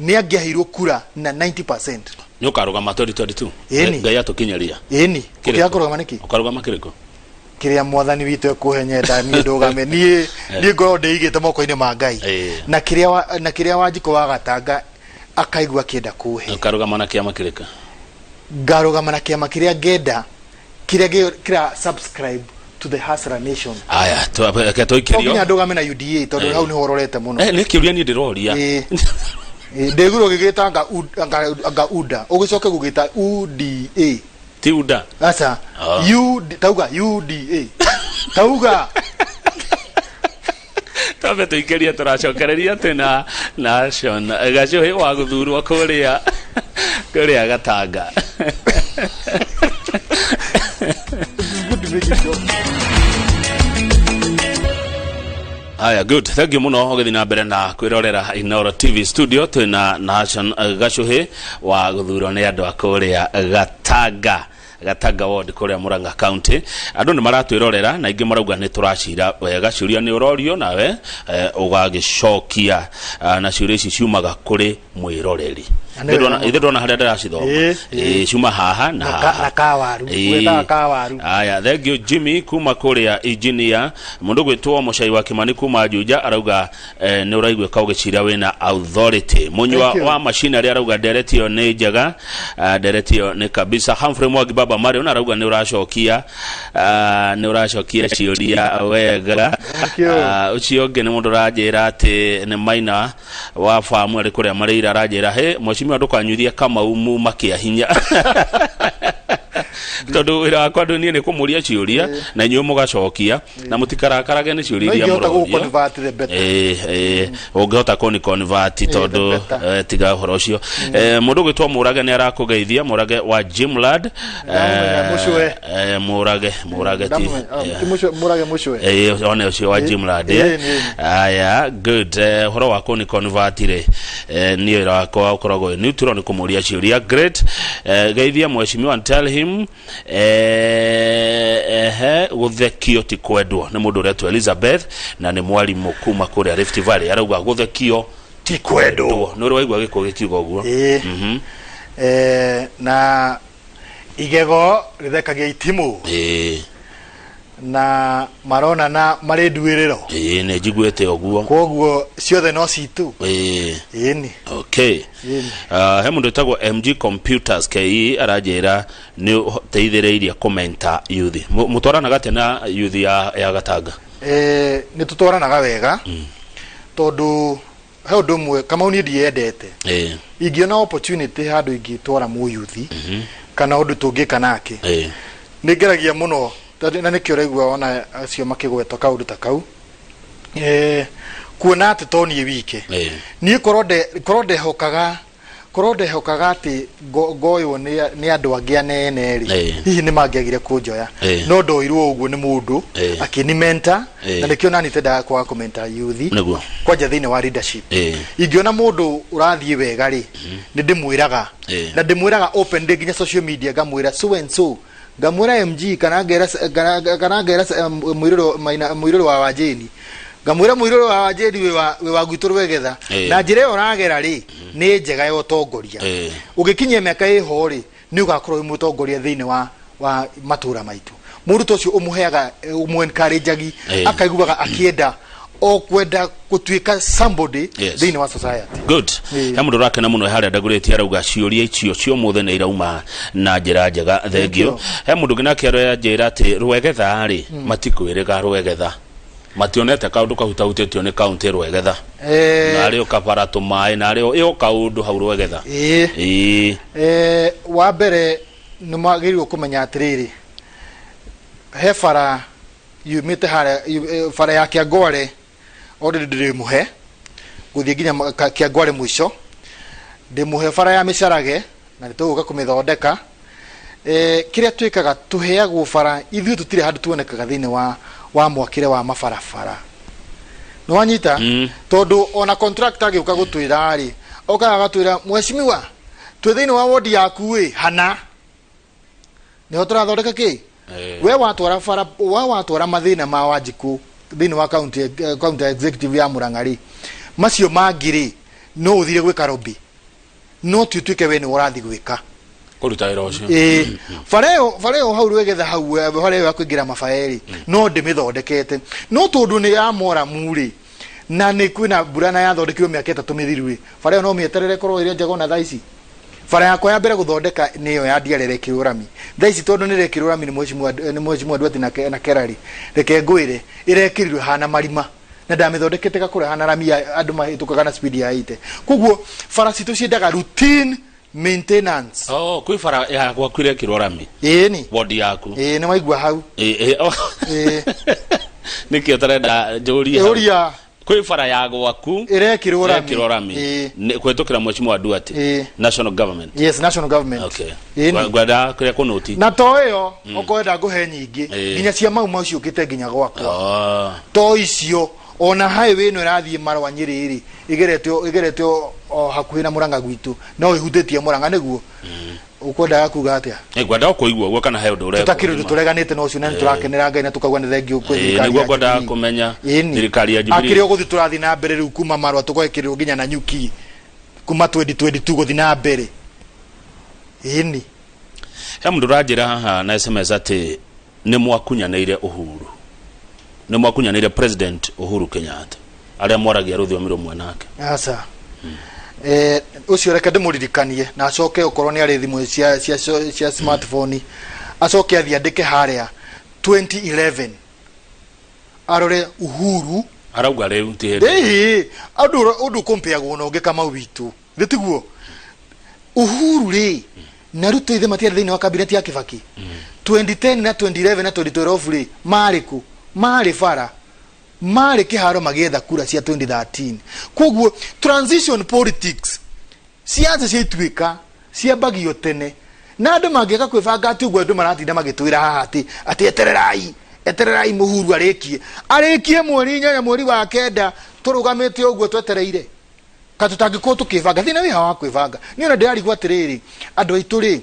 nĩ angĩaheirwo kura na 90%. Nĩ ũkarũgama 2022? Ĩni. Ngai atũkinyĩria. Ĩni. Kĩrĩkũ? Ũkĩaga kũrũgama nĩkĩ? Ũkarũgama kĩrĩkũ? Kĩrĩa mwathani witũ ekũhe nyenda niĩ ndũgame. Niĩ ngorwo ndĩigĩte moko-inĩ ma Ngai na kĩrĩa Wanjikũ wa Gatanga akaigua akĩenda kũhe. Ũkarũgama na kĩama kĩrĩkũ? Ngarũgama na kĩama kĩrĩa ngenda, kĩrĩa kĩra subscribe to the Hustler Nation. Aya, reke To nginya tũikĩrio. Ndũgame na UDA tondũ hau nĩho ũrorete mũno. Nĩ kĩũria niĩ ndĩroria. Ĩĩ, ndĩgurwo gĩgĩta anga UDA, ũgĩcoke gũgĩta UDA. Ti UDA. Aca. Ah. UD, tauga UDA, tauga. Twambe tũikĩrie, tũracokereria twĩna Nashon Gacuhi wa gũthurwo kũrĩa Gatanga. Good to make it joke. Aya, good, thank you muno ũgĩthiĩ na mbere na kwĩrorera Inoro TV studio. Twĩna Nashon Gacuhi wa gũthurwo nĩ andũ a kũrĩa Gatanga, Gatanga ward kũrĩa Murang'a County. Andũ nĩ maratwĩrorera na aingĩ marauga nĩ tũracira wega. Ciũria nĩ ũrorio nawe ũgagĩcokia. Na ciũria ici ciumaga kũrĩ mwĩroreri. Na nĩ wega mũno. Ithe ndona harĩa ndĩracithoma. Ĩĩ. Ĩĩ, ciuma haha na haha. Na kawaru. Ĩĩ. Wĩtaga kawaru. Aya, thank you Jimmy kuma kũrĩa engineer. Mũndũ gwĩtwo Mũcai wa Kimani kuma Juja arauga nĩ ũraiguĩka ũgĩcira wĩna authority. Mũnyua Thank you. wa machinery arauga ndereti ĩyo nĩ njega, ndereti ĩyo nĩ kabisa. Humphrey Mwangi Baba Marion arauga nĩ ũracokia, nĩ ũracokia ciũria wega. Thank you. Ũcio ũngĩ nĩ mũndũ ũranjĩra atĩ nĩ Maina wa famu arĩ kũrĩa Marĩira, aranjĩra he mheshimiwa ndũkanyuithie Kamau muma kĩa hinya, tondũ wĩra wakwa ndũ niĩ nĩ kũmũria ciũria na inyuĩ mũgacokia na mũtikarakarage nĩ ciũria No iria ingĩhota mũrorio. gũgũ-convert, the better. Ĩĩ, ũngĩhota kũni convert tondũ the better. Tiga ũhoro ũcio. Mũndũ ũgwĩtwo Mũrage nĩ arakũgeithia, Mũrage wa Jimlad. Ndamũmenya, Mũcwe. Mũrage ti Ndamũmenya, ah, ti Mũcwe, Mũrage Mũcwe. One ũcio wa Jimlad. Aya, good. Ũhoro wa kũni convert rĩ, niĩ wĩra wakwa ũkoragwo wĩ neutral, nĩ kũmũria ciũria. Great. Geithia mheshimiwa and tell him ehe gũthekio ti kwendwo. Nĩ mũndũ ũretwo Elizabeth na nĩ mwarimũ kuma kũrĩa Rift Valley, arauga gũthekio ti kwendwo. Nĩ ũrĩ waigua gĩkũ gĩkiuga ũguo? Ĩĩ. Na igego rĩthekagia itimũ. Na maronana marĩ nduĩrĩro. Ĩĩ, nĩ njiguĩte ũguo. Koguo ciothe no citũ. Ĩni. Okay. Ĩni. He mũndũ wĩtagwo MG Computers KE aranjĩra nĩ ũteithĩrĩirie kũmenta youth. Mũtwaranaga atĩa na youth ya Gatanga? Nĩ tũtwaranaga wega tondũ he ũndũ ũmwe Kamau niĩ ndiendete. Ingĩona opportunity handũ ingĩtwara mũyuthi kana ũndũ tũngĩka nake, nĩ ngeragia mũno tondũ na nĩkĩo ũraigua ona acio makĩgwetwo kaũndũ ta kau, kuona atĩ to niĩ wike. Niĩ korwo ndehokaga atĩ ngoywo nĩ andũ angĩ anene rĩ, hihi nĩ mangĩagire kũnjoya. No ndoirwo ũguo nĩ mũndũ akĩni mentor, na nĩkĩo nani tendaga kwaga kũmenta youth kwanja thĩinĩ wa leadership. Ingĩona mũndũ ũrathiĩ wega rĩ, nĩ ndĩmwĩraga na ndĩmwĩraga open ndĩ nginya social media, ngamwĩra so and so, ngamwĩra MG kana ngera kana ngera mũirũrũ maina mũirũrũ wa Wanjĩni, ngamwĩra mũirũrũ wa Wanjĩni wĩ wa gwitũ Rwegetha, na njĩra ĩyo ũragera rĩ nĩ njega ya ũtongoria. Ũgĩkinyia mĩaka ĩho rĩ, nĩ ũgakorwo wĩ mũtongoria thĩinĩ wa matũra maitũ. Mũndũ ta ũcio ũmũheaga, ũmũ encourage akaiguaga akĩenda o kwenda gũtuĩka somebody thĩinĩ wa society. Good. He mũndũ ũrakena mũno harĩa ndagũrĩtie, arauga ciũria icio cia ũmũthĩ nĩ irauma na njĩra njega, thank you. You. He mũndũ ũngĩ nake aranjĩra atĩ Rwegetha rĩ, matikwĩrĩga Rwegetha. Mationete kaundu kahutahutĩtio nĩ kaunti Rwegetha. Narĩ ũkabara tũmaĩ narĩ ĩyo kaundu hau Rwegetha. Ĩĩ. Ĩĩ. Wa mbere nĩ mwagĩrĩirwo kũmenya atĩrĩrĩ, he bara yumĩte harĩa bara ya Kĩangware already ndĩrĩmũhe gũthiĩ nginya Kĩangware mũico, ndĩmũhe bara ya Mĩcarage na nĩ tũgũka kũmĩthondeka. Kĩrĩa twĩkaga tũheagwo bara, ithuĩ tũtirĩ handũ tuonekaga thĩinĩ wa mwakĩre wa mabarabara. Nĩ wanyita? Tondũ ona contractor agĩũka gũtwĩra rĩ, okaga agatwĩra mheshimiwa, twĩ thĩinĩ wa wodi yaku ĩ hana nĩho tũrathondeka kĩ. We watwara bara, we watwara mathĩna ma Wanjikũ thĩinĩ wa county executive ya Murang'a rĩ, macio mangĩ rĩ, no ũthire gwĩka lobby, no ti ũtuĩke we nĩwe ũrathiĩ gwĩka kũruta wĩra ũcio. Ĩĩ, bara ĩyo hau Rwegetha hau, bara ĩyo ya kũingĩra Mabae rĩ, no ndĩmĩthondekete, no tondũ nĩ ya moramu rĩ, na nĩ kwĩna mbura na yathondekirwo mĩaka 3 mĩthiru rĩ, bara ĩyo no mĩeterere ĩkorwo ĩrĩ njega ona thaa ici. Bara yakwa ya mbere gũthondeka nĩ ĩyo ya Ndiara ĩrekĩrwo rami. Thaa ici tondũ nĩ ĩrekĩrwo rami nĩ mheshimiwa Nduati na Kerari, reke ngwĩre ĩrekĩrirwo ĩhana marima na ndamĩthondekete gakũrĩa hana rami ya andũ mahĩtũkaga na speed ya 80. Koguo bara citũ ciendaga routine maintenance. Oh, kwĩ bara ya gwaku irekĩrwo rami? Ĩni. Wodi yaku? Ĩĩ, nĩ waigua hau. Ĩ, oh. Ĩĩ. Nĩkĩo ũtarenda njũrie hau. Ũria. Kwĩ bara ya gwaku ĩrekĩrwo rami. Ĩrekĩrwo rami. Ĩĩ. Kũhĩtũkĩra mheshimiwa Duarte? Ĩĩ. National government? Yes, national government. Okay. Ĩni. Ngwenda kũrĩa kũnũti. Na to ĩyo, okorwo enda ngũhe nyingĩ, nginya cia mau mau ciũkĩte nginya gwakwa. To icio, ona highway ĩno ĩrathiĩ Marwa Nyĩrĩ rĩ, ĩgeretio o hakuhĩ na Mũrang'a gwitũ, no ĩhutĩtie Mũrang'a nĩguo. Ũkwendaga kuga atĩa? Ngwendaga kũigua ũguo kana he ũndũ ũrekwo. Tũtakĩrĩ ũndũ tũreganĩte na ũcio, na nĩ tũrakenera Ngai na tũkauga nĩ thengiũ kwĩ thirikari Nĩguo ya ngwendaga Jubilee. kũmenya. Ĩni. Thirikari ya Jubilee. Akĩrĩ ũgũthiĩ tũrathiĩ na mbere rĩu kuma Marwa tũgekĩrĩrwo nginya na Nyuki kuma 2022 gũthiĩ na mbere. Ĩni. He mũndũ ũranjĩra haha na SMS atĩ nĩ mwakunyanĩire Uhuru, nĩ mwakunyanĩire President Uhuru Kenyatta, arĩa mwaragia rũthiomi rũmwe nake. Aca. Ũcio reke ndĩmũririkanie na acoke okorwo nĩ arĩ thimũ cia smartphone, acoke athiĩ andĩke harĩa 2011 arore Uhuru. Arauga rĩu ti hĩndĩ. Ĩĩ, ũndũ ũkompeagwo na ũngĩ Kamau witũ thĩ tiguo Uhuru rĩ na Ruto ithe matiarĩ thĩinĩ wa cabinet ya Kibaki 2010 na 2011 na 2012 rĩ, marĩ kũ? Marĩ bara, marĩ kĩharo magĩetha kura cia 2013. Koguo transition politics, ciaca cia ituĩka ciambagio tene, na andũ mangĩaga kwĩbanga atĩ ũguo andũ maratinda magĩtwĩra haha atĩ etererai, etererai Mũhuru arĩkie mweri 8, mweri wa 9, tũrũgamĩte ũguo twetereire ka tũtangĩkorwo tũkĩbanga. Thĩna wĩ haha wa kwĩbanga. Niĩ ona ndĩrarigwo atĩrĩrĩ, andũ aitũ rĩ,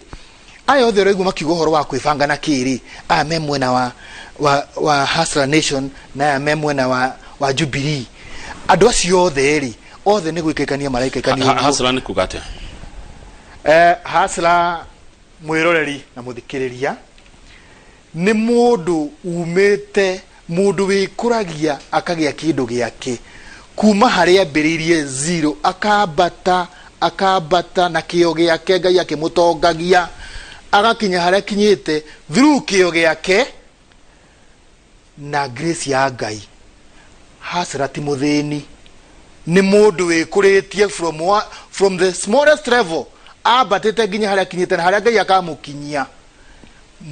aya othe ũraigua makiuga ũhoro wa kwĩbanga na kĩrĩ, aya me mwena wa Hustler Nation na aya me mwena wa Jubilee, andũ acio othe rĩ, othe nĩ gwĩkaikania maraikaikania ũguo. Hustler nĩ kuga atĩa? Hustler, mwĩroreri na mũthikĩrĩria, nĩ mũndũ umĩte, mũndũ wĩkũragia akagĩa kĩndũ gĩake kuma harĩa ambĩrĩirie zero, akambata, akambata na kĩo gĩake, Ngai akĩmũtongagia agakinya harĩa akinyĩte through kĩo gĩake na grace ya Ngai. Hustler ti mũthĩni, nĩ mũndũ wĩkũrĩtie from the smallest level ambatĩte nginya harĩa akinyĩte na harĩa Ngai akamũkinyia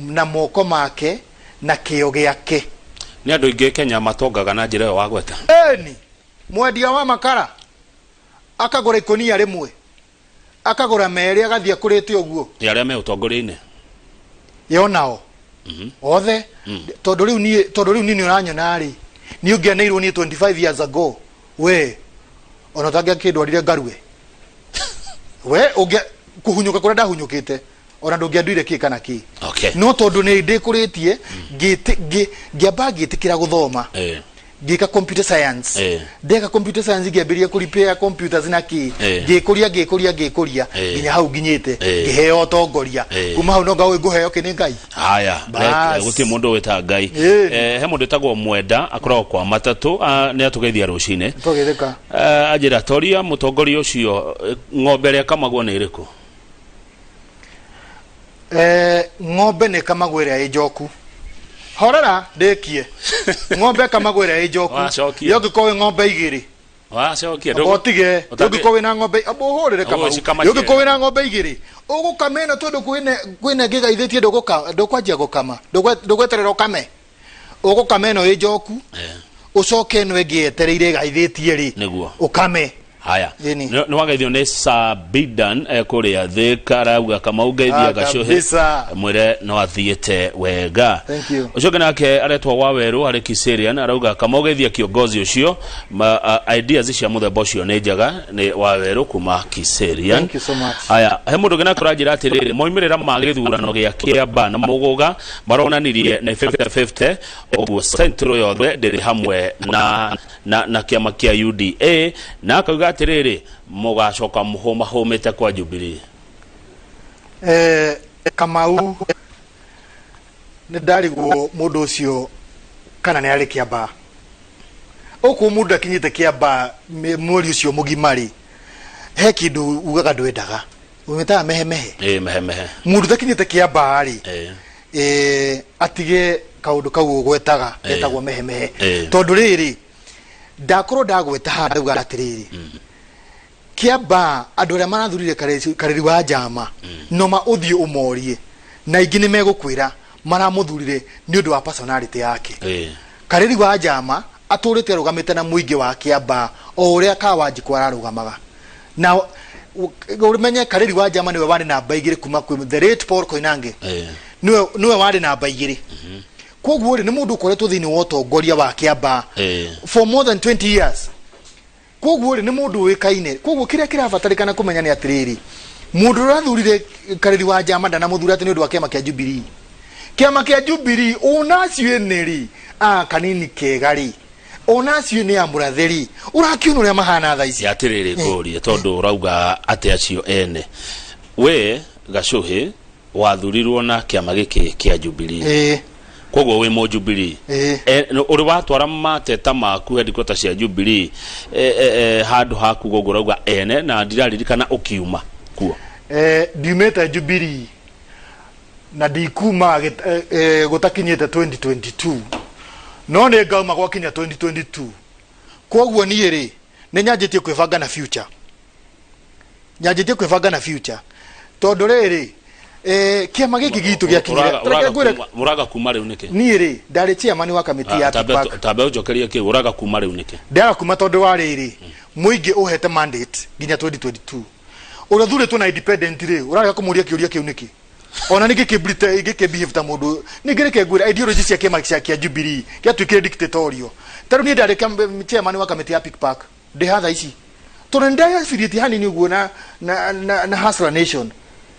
na moko make na kĩo gĩake. Nĩ andũ aingĩ Kenya matongaga na njĩra ĩyo wagweta? Ĩni, mwendia wa makara akagũra ikũnia rĩmwe, akagũra merĩ, agathiĩ akũrĩte ũguo. Nĩ arĩa me ũtongoria-inĩ? Yo nao othe, tondũ rĩu niĩ nĩ ũranyona rĩ, niĩ ũngĩaneirwo niĩ 25 years ago, we ona ũtangĩakĩndwarire ngarue, we ũngĩa kũhunyũka kũrĩa ndahunyũkĩte, ona ndũngĩanduire kĩ kana kĩ. No tondũ nĩ ndĩkũrĩtie, ngĩamba ngĩtĩkĩra gũthoma, ngĩka computer science. Ndeka computer science, ngĩambĩrĩria kũ repair computers na kĩ. Ngĩkũria, ngĩkũria, ngĩkũria nginya hau nginyĩte, ngĩheo ũtongoria. Kuma hau no ngaũĩ ngũheo kĩ nĩ Ngai. Haya. Bas. Gũtirĩ mũndũ wĩta Ngai. He mũndũ wĩtagwo Mwenda, akoragwo kwa matatũ, nĩ atũgeithia rũcinĩ. Tũgĩthĩka. Anjĩra toria mũtongoria ũcio, ng'ombe ĩrĩa ĩkamagwo nĩ ĩrĩkũ? Ng'ombe nĩ ĩkamagwo ĩrĩa ĩ njoku. Horera ndĩkie. Ng'ombe ĩkamagwo ĩrĩa ĩ njoku. Wacokia. Yo ũngĩkorwo wĩ ng'ombe igĩrĩ. Wacokia. Amba ũtige. Ũngĩkorwo wĩna ng'ombe amba ũhũrĩre Kamau. Ũgũcikama Ũngĩkorwo wĩna ng'ombe igĩrĩ ũgũkama ĩno tondũ kwĩna kwĩna ĩngĩ ĩgaithĩtie ndũgũka ndũkwanjia gũkama. Ndũgweterera ũkame. Ũgũkama ĩno ĩ njoku. Ũcoke ĩno ĩngĩ yetereire ĩgaithĩtie rĩ. Nĩguo. Ũkame. Haya. Ĩni. Nĩ wageithio nĩ Sabidan kũrĩa Thika, arauga Kamau ngeithia Ah, Gacuhĩ kabisa. mwĩre no athiĩte wega. Thank you. Ũcio ũngĩ nake aretwo Wawerũ arĩ Kiserian, arauga Kamau geithia kiongozi ũcio ideas cia mũthemba ũcio nĩ njega. Nĩ Wawerũ kuma Kiserian. Thank you so much. Haya, he mũndũ ũngĩ nake ũranjĩra atĩrĩrĩ, moimĩrĩra ma gĩthurano gĩa Kĩamba na Mũgũga maronanirie nĩ 50-50, ũguo Central yothe ndĩrĩ hamwe na kĩama kĩa UDA, na akauga atĩrĩrĩ, mũgacoka mũhũmahũmĩte kwa Jubilee. Kamau nĩ ndarigwo mũndũ ũcio kana nĩ arĩ Kĩambaa. Ũkũ mũndũ akinyĩte Kĩambaa mweri ũcio mũgima rĩ, he kĩndũ ugaga ndwendaga wĩtaga mehemehe. Ĩĩ, mehemehe. Mũndũ ũtakinyĩte Kĩambaa rĩ, atige kaũndũ kau ũgwetaga getagwo mehemehe. Tondũ rĩrĩ, ndakorwo ndagweta haha ndauga atĩrĩrĩ, Kĩambaa andũ arĩa marathurire Kareri wa Njama noma ũthiĩ ũmorie, na aingĩ nĩ megũkwĩra maramũthurire nĩ ũndũ wa personality yake. Kareri wa Njama atũrĩte arũgamĩte na mũingĩ wa Kĩambaa o ũrĩa Kawanjikũ ararũgamaga. Na ũmenye Kareri wa Njama nĩwe warĩ namba igĩrĩ kuma kwĩ the late Paul Koinange. Nĩwe warĩ namba igĩrĩ. Koguo rĩ, nĩ mũndũ ũkoretwo thĩinĩ wa ũtongoria wa Kĩambaa for more than 20 years. Koguo rĩ, nĩ mũndũ ũĩkaine. Koguo kĩrĩa kĩrabatarĩkana kũmenya nĩ atĩrĩrĩ, mũndũ ũrĩa ũrathurire Kareri wa Njama ndanamũthura atĩ nĩ ũndũ wa kĩama kĩa Jubilee. Kĩama kĩa Jubilee ona acio ene rĩ, a kanini kega rĩ, ona acio ene a mũrathe rĩ, ũrakiona ũrĩa mahana thaa ici. Atĩrĩrĩ, ngũrie tondũ ũrauga atĩ acio ene, we Gacuhĩ wathurirwo na kĩama gĩkĩ kĩa Jubilee. Koguo wĩ mũ Jubilee. Ũrĩ watwara mateta maku headquarter cia Jubilee handũ haku gũguo ũrauga ene, na ndiraririkana ũkiuma kuo. Ndiumĩte Jubilee na ndikuma gũtakinyĩte 2022, no nĩ ngauma gwakinya 2022. Koguo niĩ rĩ, nĩ nyanjĩtie kwĩbanga na future. Nyanjĩtie kwĩbanga na future tondũ rĩrĩ, kĩama gĩkĩ gitũ gĩakinyire. Reke ngwĩre. Ũraga kuma rĩu nĩkĩ? Niĩ rĩ, ndarĩ chairman wa kamĩtĩ ya Park. Tambe ũnjokerie kĩu, ũraga kuma rĩu nĩkĩ? Ndĩraga kuma tondũ wa rĩrĩ, mũingĩ ũhete mandate nginya 2022. Ũrĩa ũthurĩtwo na independent rĩ, ũrarega kũmũria kĩũria kĩu nĩkĩ? Ona ningĩ kĩ ingĩkĩ behave ta mũndũ. Ningĩ reke ngwĩre, ideology cia kĩama cia kĩa Jubilee gĩatuĩkire dictatorial. Ta rĩu niĩ ndarĩ chairman wa kamĩtĩ ya Pick Park, ndĩ haha thaa ici tondũ nĩ ndaafiliate hanini ũguo na Hustler Nation,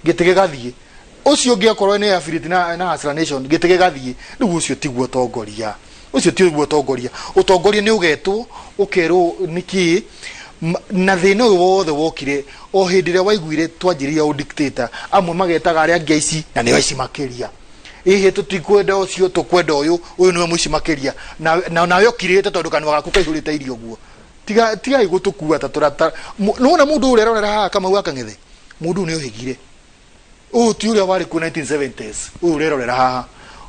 gĩtĩ gĩgathiĩ. Ũcio ũngĩ akorwo nĩ affiliate na Hustler Nation, gĩtĩ gĩgathiĩ. Rĩu ũcio tiguo ũtongoria, ũcio tiguo ũtongoria. Ũtongoria nĩ ũgetwo ũkerwo nĩkĩ na thĩna ũyũ wothe wokire o hĩndĩ ĩrĩa waiguire twanjĩrĩria ũdictator, amwe magetaga arĩa angĩ aici na nĩo aici makĩria. Ĩhĩ, tũtikwenda ũcio, tũkwenda ũyũ, ũyũ nĩwe mũici makĩria. Na nawe ũkirĩte tondũ kanua gaku kaihũrĩte irio ũguo. Tiga tigai gũtũkua ta tũrata. Nĩwona mũndũ ũrĩa ũrerorera haha Kamau wa Kang'ethe, mũndũ ũyũ nĩ ohĩgire. Ũyũ ti ũrĩa warĩ kuo 1970s, ũyũ ũrerorera haha.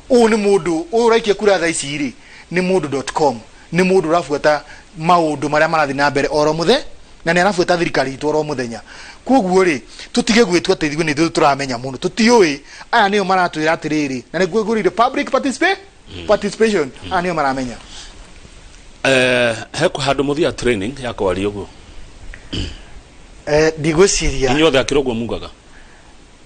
Ũyũ nĩ mũndũ, ũyũ ũraikia kura thaa ici rĩ, nĩ mũndũ.com, nĩ mũndũ ũrabuata maũndũ marĩa marathiĩ na mbere oro mũthenya, na nĩ arabuata thirikari itũ oro mũthenya. Koguo rĩ, tũtige gwĩtua atĩ ithuĩ nĩ ithuĩ tũramenya mũno, tũtiũĩ. Aya nĩo maratwĩra atĩrĩrĩ, na nĩguo ngũrĩire public participation, aya nĩo maramenya. He handũ mũthiaga training ya kwaria ũguo? Ndigwĩciria. Inyuothe akĩrĩ ũguo mugaga?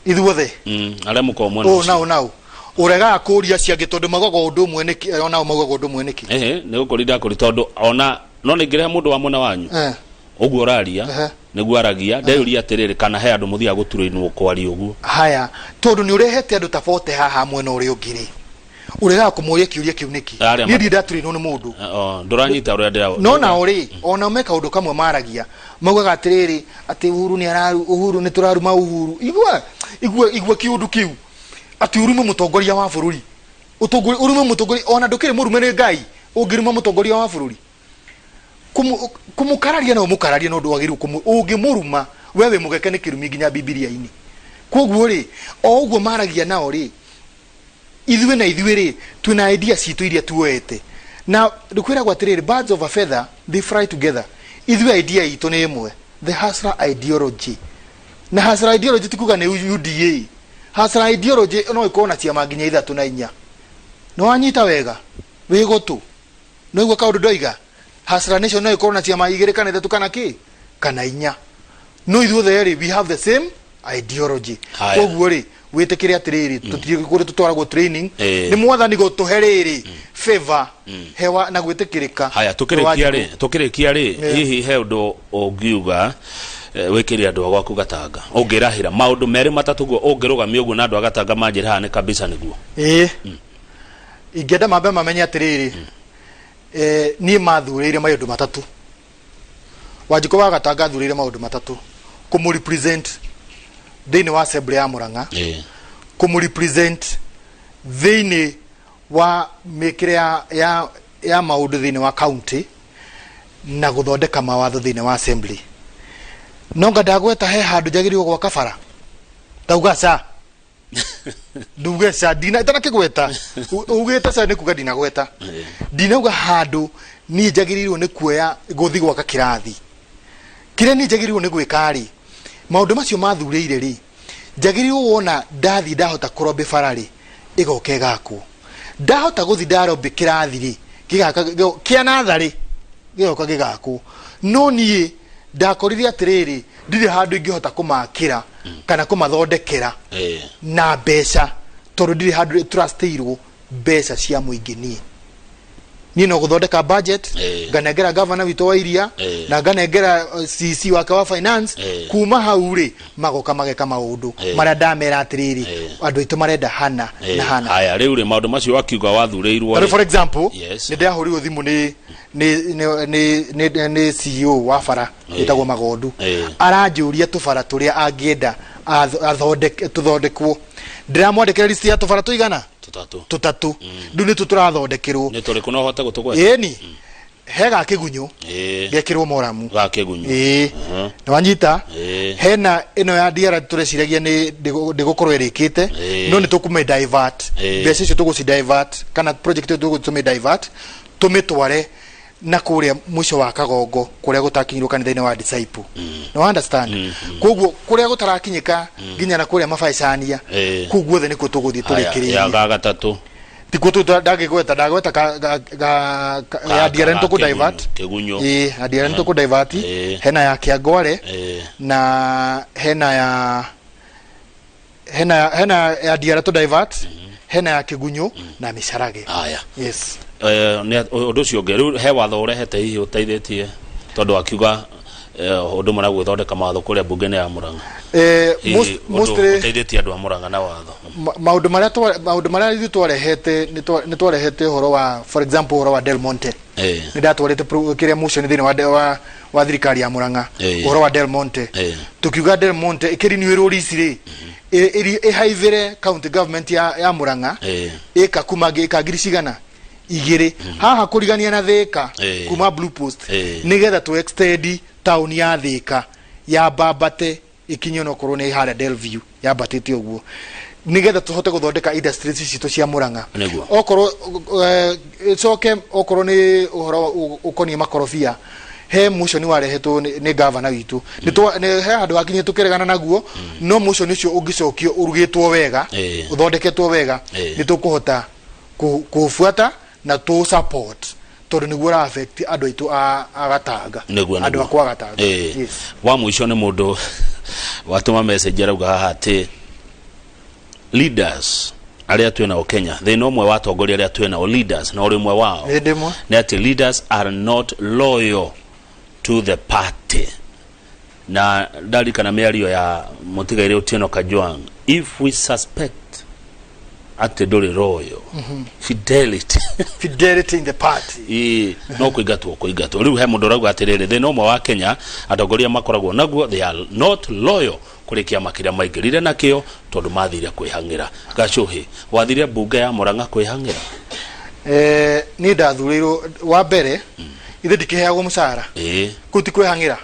Ithuothe. Arĩa mũkoragwo mwena ũũ ũcio. Nao nao ũregaga kũria acio angĩ tondũ maugaga ũndũ ũmwe nĩkĩ, onao maugaga ũndũ ũmwe nĩkĩ? Ehe, nĩ gũkũri ndakũri tondũ ona no nĩ ngĩrehe mũndũ wa mwena wanyu ũguo ũraria nĩguo aragia, ndeyũria atĩrĩrĩ, kana he andũ mũthiaga gũturĩinwo kwaria ũguo? Haya, tondũ nĩ ũrehete andũ ta bote haha mwena ũrĩa ũngĩ rĩ, ũregaga kũmoria kĩũria kĩu nĩkĩ? Arĩa niĩ ndirĩ ndaturĩinwo nĩ mũndũ. Oh, ndũranyita ũrĩa ndĩra. No nao rĩ, onao me kaũndũ kamwe maragia, maugaga atĩrĩrĩ, atĩ Uhuru nĩ araru, Uhuru nĩ tũraruma Uhuru. Igua igua igua kĩũndũ kĩu, atĩ ũrume mũtongoria wa bũrũri. Ũtongoria, ũrume mũtongoria, ona ndũkĩrĩ mũrume nĩ Ngai ũngĩruma mũtongoria wa bũrũri. Kũmũkararia no ũmũkararie, no ndwagĩrĩirwo ũngĩmũruma we wĩ mũgeke nĩ kĩrumi nginya Bibilia-inĩ. Koguo rĩ, o ũguo maragia nao rĩ, Ithuĩ na ithuĩ rĩ, twĩna idea citũ iria tuoete. Na kwĩragwo atĩrĩrĩ, birds of a feather they fly together. Ithuĩ idea itũ nĩ ĩmwe, the hustler ideology. Na hustler ideology ti kuga nĩ UDA. Hustler ideology no ĩkorwo na ciama nginya ithatũ na inya. Nĩ wanyita wega? Wĩ gũtũ? Nĩwaigua kaũndũ ndoiga? Hustler Nation no ĩkorwo na ciama igĩrĩ kana ithatũ kana kĩ? Kana inya. No ithuothe rĩ, we have the same ideology. Haya. Koguo rĩ, wĩtĩkĩre atĩrĩrĩ, tũtirĩ kũrĩ tũtwaragwo training. Ĩĩ. Nĩ mwathani gũtũhe rĩrĩ, favor, hewa na gwĩtĩkĩrĩka. Haya, tukĩrĩkia rĩ, tukĩrĩkia rĩ, Yeah. hihi he ũndũ ũngiuga wĩkĩre andũ a gwaku Gatanga, ũngĩrahĩra maũndũ merĩ matatũ guo ũngĩrũgamia ũguo na andũ a Gatanga manjĩre haha nĩ kabisa nĩguo? Ĩĩ. Ingĩenda mambe mamenye atĩrĩrĩ, niĩ mathurĩire maũndũ matatũ. Wanjikũ wa Gatanga athurĩire maũndũ matatũ: kũmũ represent thĩinĩ wa assembly ya Murang'a, kũmũ represent thĩinĩ wa mĩkĩre ya maũndũ thĩinĩ wa county, na gũthondeka mawatho thĩinĩ wa assembly. No nga ndagweta he handũ njagĩrĩirwo gwaka bara, ndauga ca nduge ca ndina itanakĩgweta. Ugĩte ca nĩ kuga ndinagweta, ndinauga handũ niĩ njagĩrĩirwo nĩ kuoya gũthi gwaka kĩrathi. Kĩrĩa niĩ njagĩrĩirwo nĩ gwĩka rĩ, maũndũ macio mathurĩire rĩ, njagĩrĩirwo wona ndathiĩ ndahota kũrobĩ bara rĩ, ĩgoka ĩgakwo. Ndahota gũthi ndarobĩ kĩrathi rĩ, gĩgaka kĩa natharĩ gĩgoka gĩgakwo. No niĩ ndakorire atĩrĩrĩ, ndirĩ handũ ingĩhota kũmakĩra kana kũmathondekera na mbeca, tondũ ndirĩ handũ trustĩirwo mbeca cia mũingĩ. Niĩ no gũthondeka budget, nganengera governor witũ wa iria, na nganengera CC wake wa finance. Kuma hau rĩ, magoka mageka maũndũ marĩa ndamera atĩrĩrĩ, andũ aitũ marenda hana na hana. Haya, rĩu rĩ, maũndũ macio wakiuga wathurĩirwo Tarĩu rĩ for example, Yes. nĩ ndahũrirwo thimũ nĩ CEO wa bara ĩtagwo Magondu. Aranjũria tũbara tũrĩa angĩenda athondeke tũthondekwo. Ndĩramwandĩkĩra list ya tũbara tũigana? Tũtatũ. Tũtatũ. Rĩu nĩtũ tũrathondekerwo. Nĩ tũrĩkũ? No ũhote gũtũgweta? Ĩni, he ga Kĩgunyũ, gekĩrwo moramu. Ga Kĩgunyũ. Ĩĩ. Nĩ wanyita? Ĩĩ. Hena ĩno ya DR tũreciragia nĩ ndĩgũkorwo ĩrĩkĩte, no nĩ tũkũmĩ divert. Mbeca icio tũgũci divert, kana project ĩyo tũgũtũmĩ divert, tũmĩtware na kũrĩa mũico wa Kagongo, kũrĩa gũtakinyirwo kanitha-inĩ wa Disciple. Nĩ understand? Koguo kũrĩa gũtarakinyĩka nginya na kũrĩa mabaicania, kũu guothe nĩkuo tũgũthiĩ Haya, ya tũrĩkĩrĩrie. Ga gatatũ? Tikuo tu ndangĩgweta, ndagweta ka ya DR nĩ tũkũ divert. Kĩgunyũ. Ĩĩ, ya DR nĩ tũkũ divert. Hena ya Kĩangware, na hena ya DR tũ divert, hena ya Kĩgunyũ na Mĩcarage. Haya. Yes. Nĩ ũndũ ũcio ũngĩ, rĩu he watho ũrehete hihi ũteithĩtie, tondũ akiuga ũndũ ũmwe na gwĩthondeka mawatho kũrĩa mbunge-inĩ ya Murang'a? Hihi ũndũ mostly ũteithĩtie andũ a Murang'a na watho? Maũndũ marĩa ithuĩ twarehete, nĩ twarehete ũhoro wa, for example, ũhoro wa Del Monte. Nĩ ndatwarĩte kĩrĩa motion thĩinĩ wa thirikari ya Murang'a, ũhoro wa Del Monte. Tukiuga Del Monte ĩkĩrinywĩrwo lease rĩ, ĩhaivĩre county government ya Murang'a ĩka kuma ĩka 2,000 haha kũrigania na Thĩka, kuma Blue Post, nĩgetha tũ extend town ya Thĩka yambambate ikinye onokorwo nĩ harĩa Delview yambatĩte ũguo, nĩgetha tũhote gũthondeka industries citũ cia Murang'a. Okorwo ĩcoke, okorwo nĩ ũhoro ũkoniĩ makorobia, he motion warehetwo nĩ gavana witũ. He handũ hakinyie tũkĩregana naguo, no motion ũcio ũngĩcokio ũrugĩtwo wega, ũthondeketwo wega, nĩ tũkũhota kũbuata na tũ support, tondũ nĩguo ũra affect andũ aitũ a Gatanga, andũ akwa Gatanga. Yes. Wa mũico, nĩ mũndũ watũma message, arauga haha atĩ leaders arĩa twĩ nao Kenya, thĩna ũmwe wa atongoria arĩa twĩ nao, leaders, na ũrĩ ũmwe wao, Hĩndĩ ĩmwe nĩ atĩ leaders are not loyal to the party. Na ndarikana mĩario ya mũtigairĩ Otieno Kajwang', if we suspect atĩ ndũrĩ loyal, fidelity, fidelity in the party, ĩĩ, no kũingatwo kũingatwo. Rĩu he mũndũ ũrauga atĩrĩrĩ, thĩna ũmwe wa Kenya atongoria makoragwo naguo, they are not loyal kũrĩ kĩama kĩrĩa maingĩrire nakĩo, tondũ mathire kwĩhang'ĩra. Gacũhĩ, wathire mbunge ya Murang'a kwĩhang'ĩra? Niĩ ndathurĩirwo wa mbere, ithe ndikĩheagwo mũcara. Kũu ti kwĩhang'ĩra.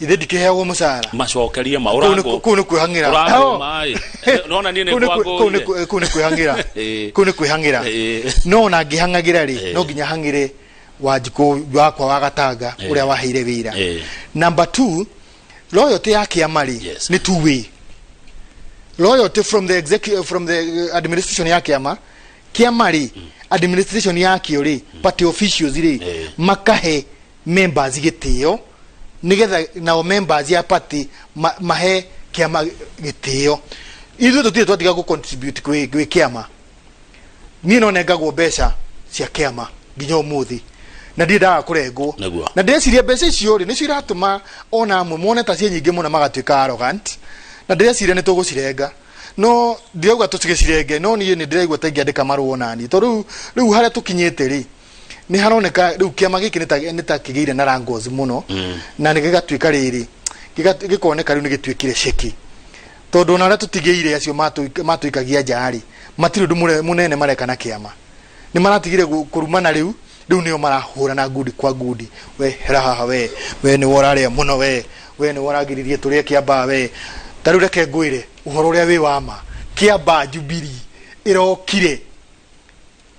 Ithe ndikĩheagwo mũcara. Macokerie ma Kũu nĩ- ũrangũ. kũu nĩ kwĩhang'ĩra. Ũrangũ Oh. maĩ. Nona niĩ nĩ Kũu nĩ kwĩ- kũu nĩ kwangũire. kwĩ- kũu nĩ kwĩhang'ĩra. Kũu nĩ kwĩhang'ĩra. No ona ngĩhang'agĩra rĩ, no nginya hang'ĩre Wanjikũ wakwa wa Gatanga ũrĩa waheire wĩra. Number two, loyalty ya kĩama rĩ, nĩ two way. Loyalty from the executive, from the administration ya kĩama, kĩama rĩ, administration yakĩo rĩ, party officials rĩ, makahe members gĩtĩo nĩgetha nao members ya party mahe kĩama gĩtĩo. Ithuĩ tũtirĩ twatiga gũ contribute gwĩ kĩama. Niĩ no nengagwo mbeca cia kĩama nginya ũmũthĩ na ndirĩ ndaga kũrengwo. Na ndĩreciria mbeca icio rĩ, nĩcio iratũma ona amwe mone ta ciĩ nyingĩ mũno magatuĩka arrogant, na ndĩreciria nĩ tũgũcirenga. No ndirauga tũcigĩcirenge, no niĩ nĩ ndĩraigua ta ingĩandĩka marũa onaniĩ, tondũ rĩu harĩa tũkinyĩte rĩ, nĩ haroneka rĩu kĩama gĩkĩ nĩ ta kĩgĩire na wrangles mũno, na nĩ gĩgatuĩka rĩrĩ, gĩkoneka rĩu nĩ gĩtuĩkire shaky. Tondũ ona arĩa tũtigĩire acio matũikagia nja rĩ, matirĩ ũndũ mũnene mareka na kĩama. Nĩ maratigire kũrumana rĩu, rĩu nĩo marahũrana ngundi kwa ngundi. We hera haha we, we nĩwe ũrarĩa mũno we, we nĩwe ũragiririe tũrĩe Kĩambaa we. Ta rĩu reke ngwĩre ũhoro ũrĩa wĩ wa ma, Kĩambaa Jubilee ĩrokire,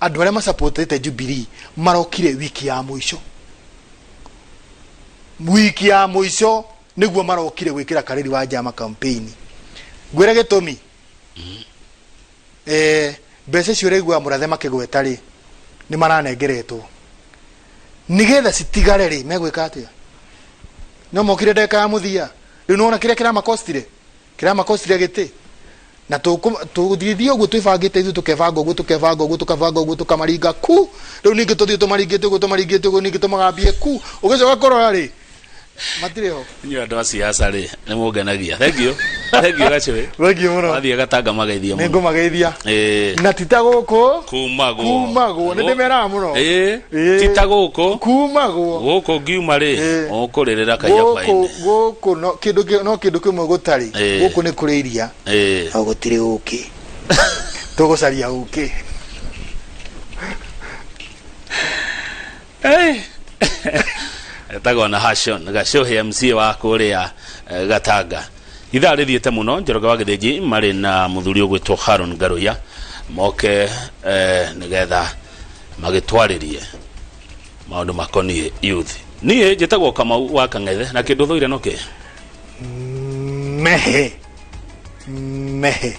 andũ arĩa masapotete Jubilee marokire wiki ya mũico. Wiki ya mũico nĩguo marokire gwĩkĩra Karĩri wa Njama campaign. Ngwĩre gĩtũmi. Mbeca icio ũraigua Mũrathe makĩgweta rĩ, nĩ maranengeretwo. Nĩgetha citigare rĩ, megwĩka atĩa? No mokire ndagĩka ya mũthia. Rĩu nĩwona kĩrĩa kĩramakostire? Kĩramakostire gĩtĩ. Na tũgũthiĩ ũguo twĩbangĩte ithuĩ, tũkebanga ũguo, tũkebanga ũguo, tũkabanga ũguo, tũkamaringa ku. Rĩu ningĩ tũthiĩ tũmaringĩte ũguo, tũmaringĩte ũguo, ningĩ tũmagambie ku. Ũgĩcoka kũrora rĩ, matirĩ ho. Inyuĩ andũ a siasa rĩ, nĩ mũngenagia. Thank you. Thank you, Gachũĩ. Thank you mũno. Wathiĩ Gatanga mageithie mũno. Nĩ ngũmageithia. Na ti ta gũkũ. Kumagwo. Kumagwo. Nĩ ndĩmeraga mũno. Ti ta gũkũ. Kumagwo. Gũkũ ngiuma rĩ, ũkũrĩrĩra kaiyaba-inĩ. Gũkũ no kĩndũ no kĩndũ kĩmwe gũtarĩ. Gũkũ nĩ kũrĩ iria. No gũtirĩ ũkĩ. Tũgũcaria ũkĩ. Etagwo na Hashon Gacuhi MC wa kũrĩa Gatanga. Ithaa rĩthiĩte mũno. Njoroge wa Gĩthĩnji marĩ na mũthuri ũgwĩtwo Haron Ngaruiya moke nĩgetha magĩtwarĩrie maũndũ makoniĩ youth. Niĩ njĩtagwo Kamau wa Kang'ethe na kĩndũ thũire no kĩ? Mehe. Mehe.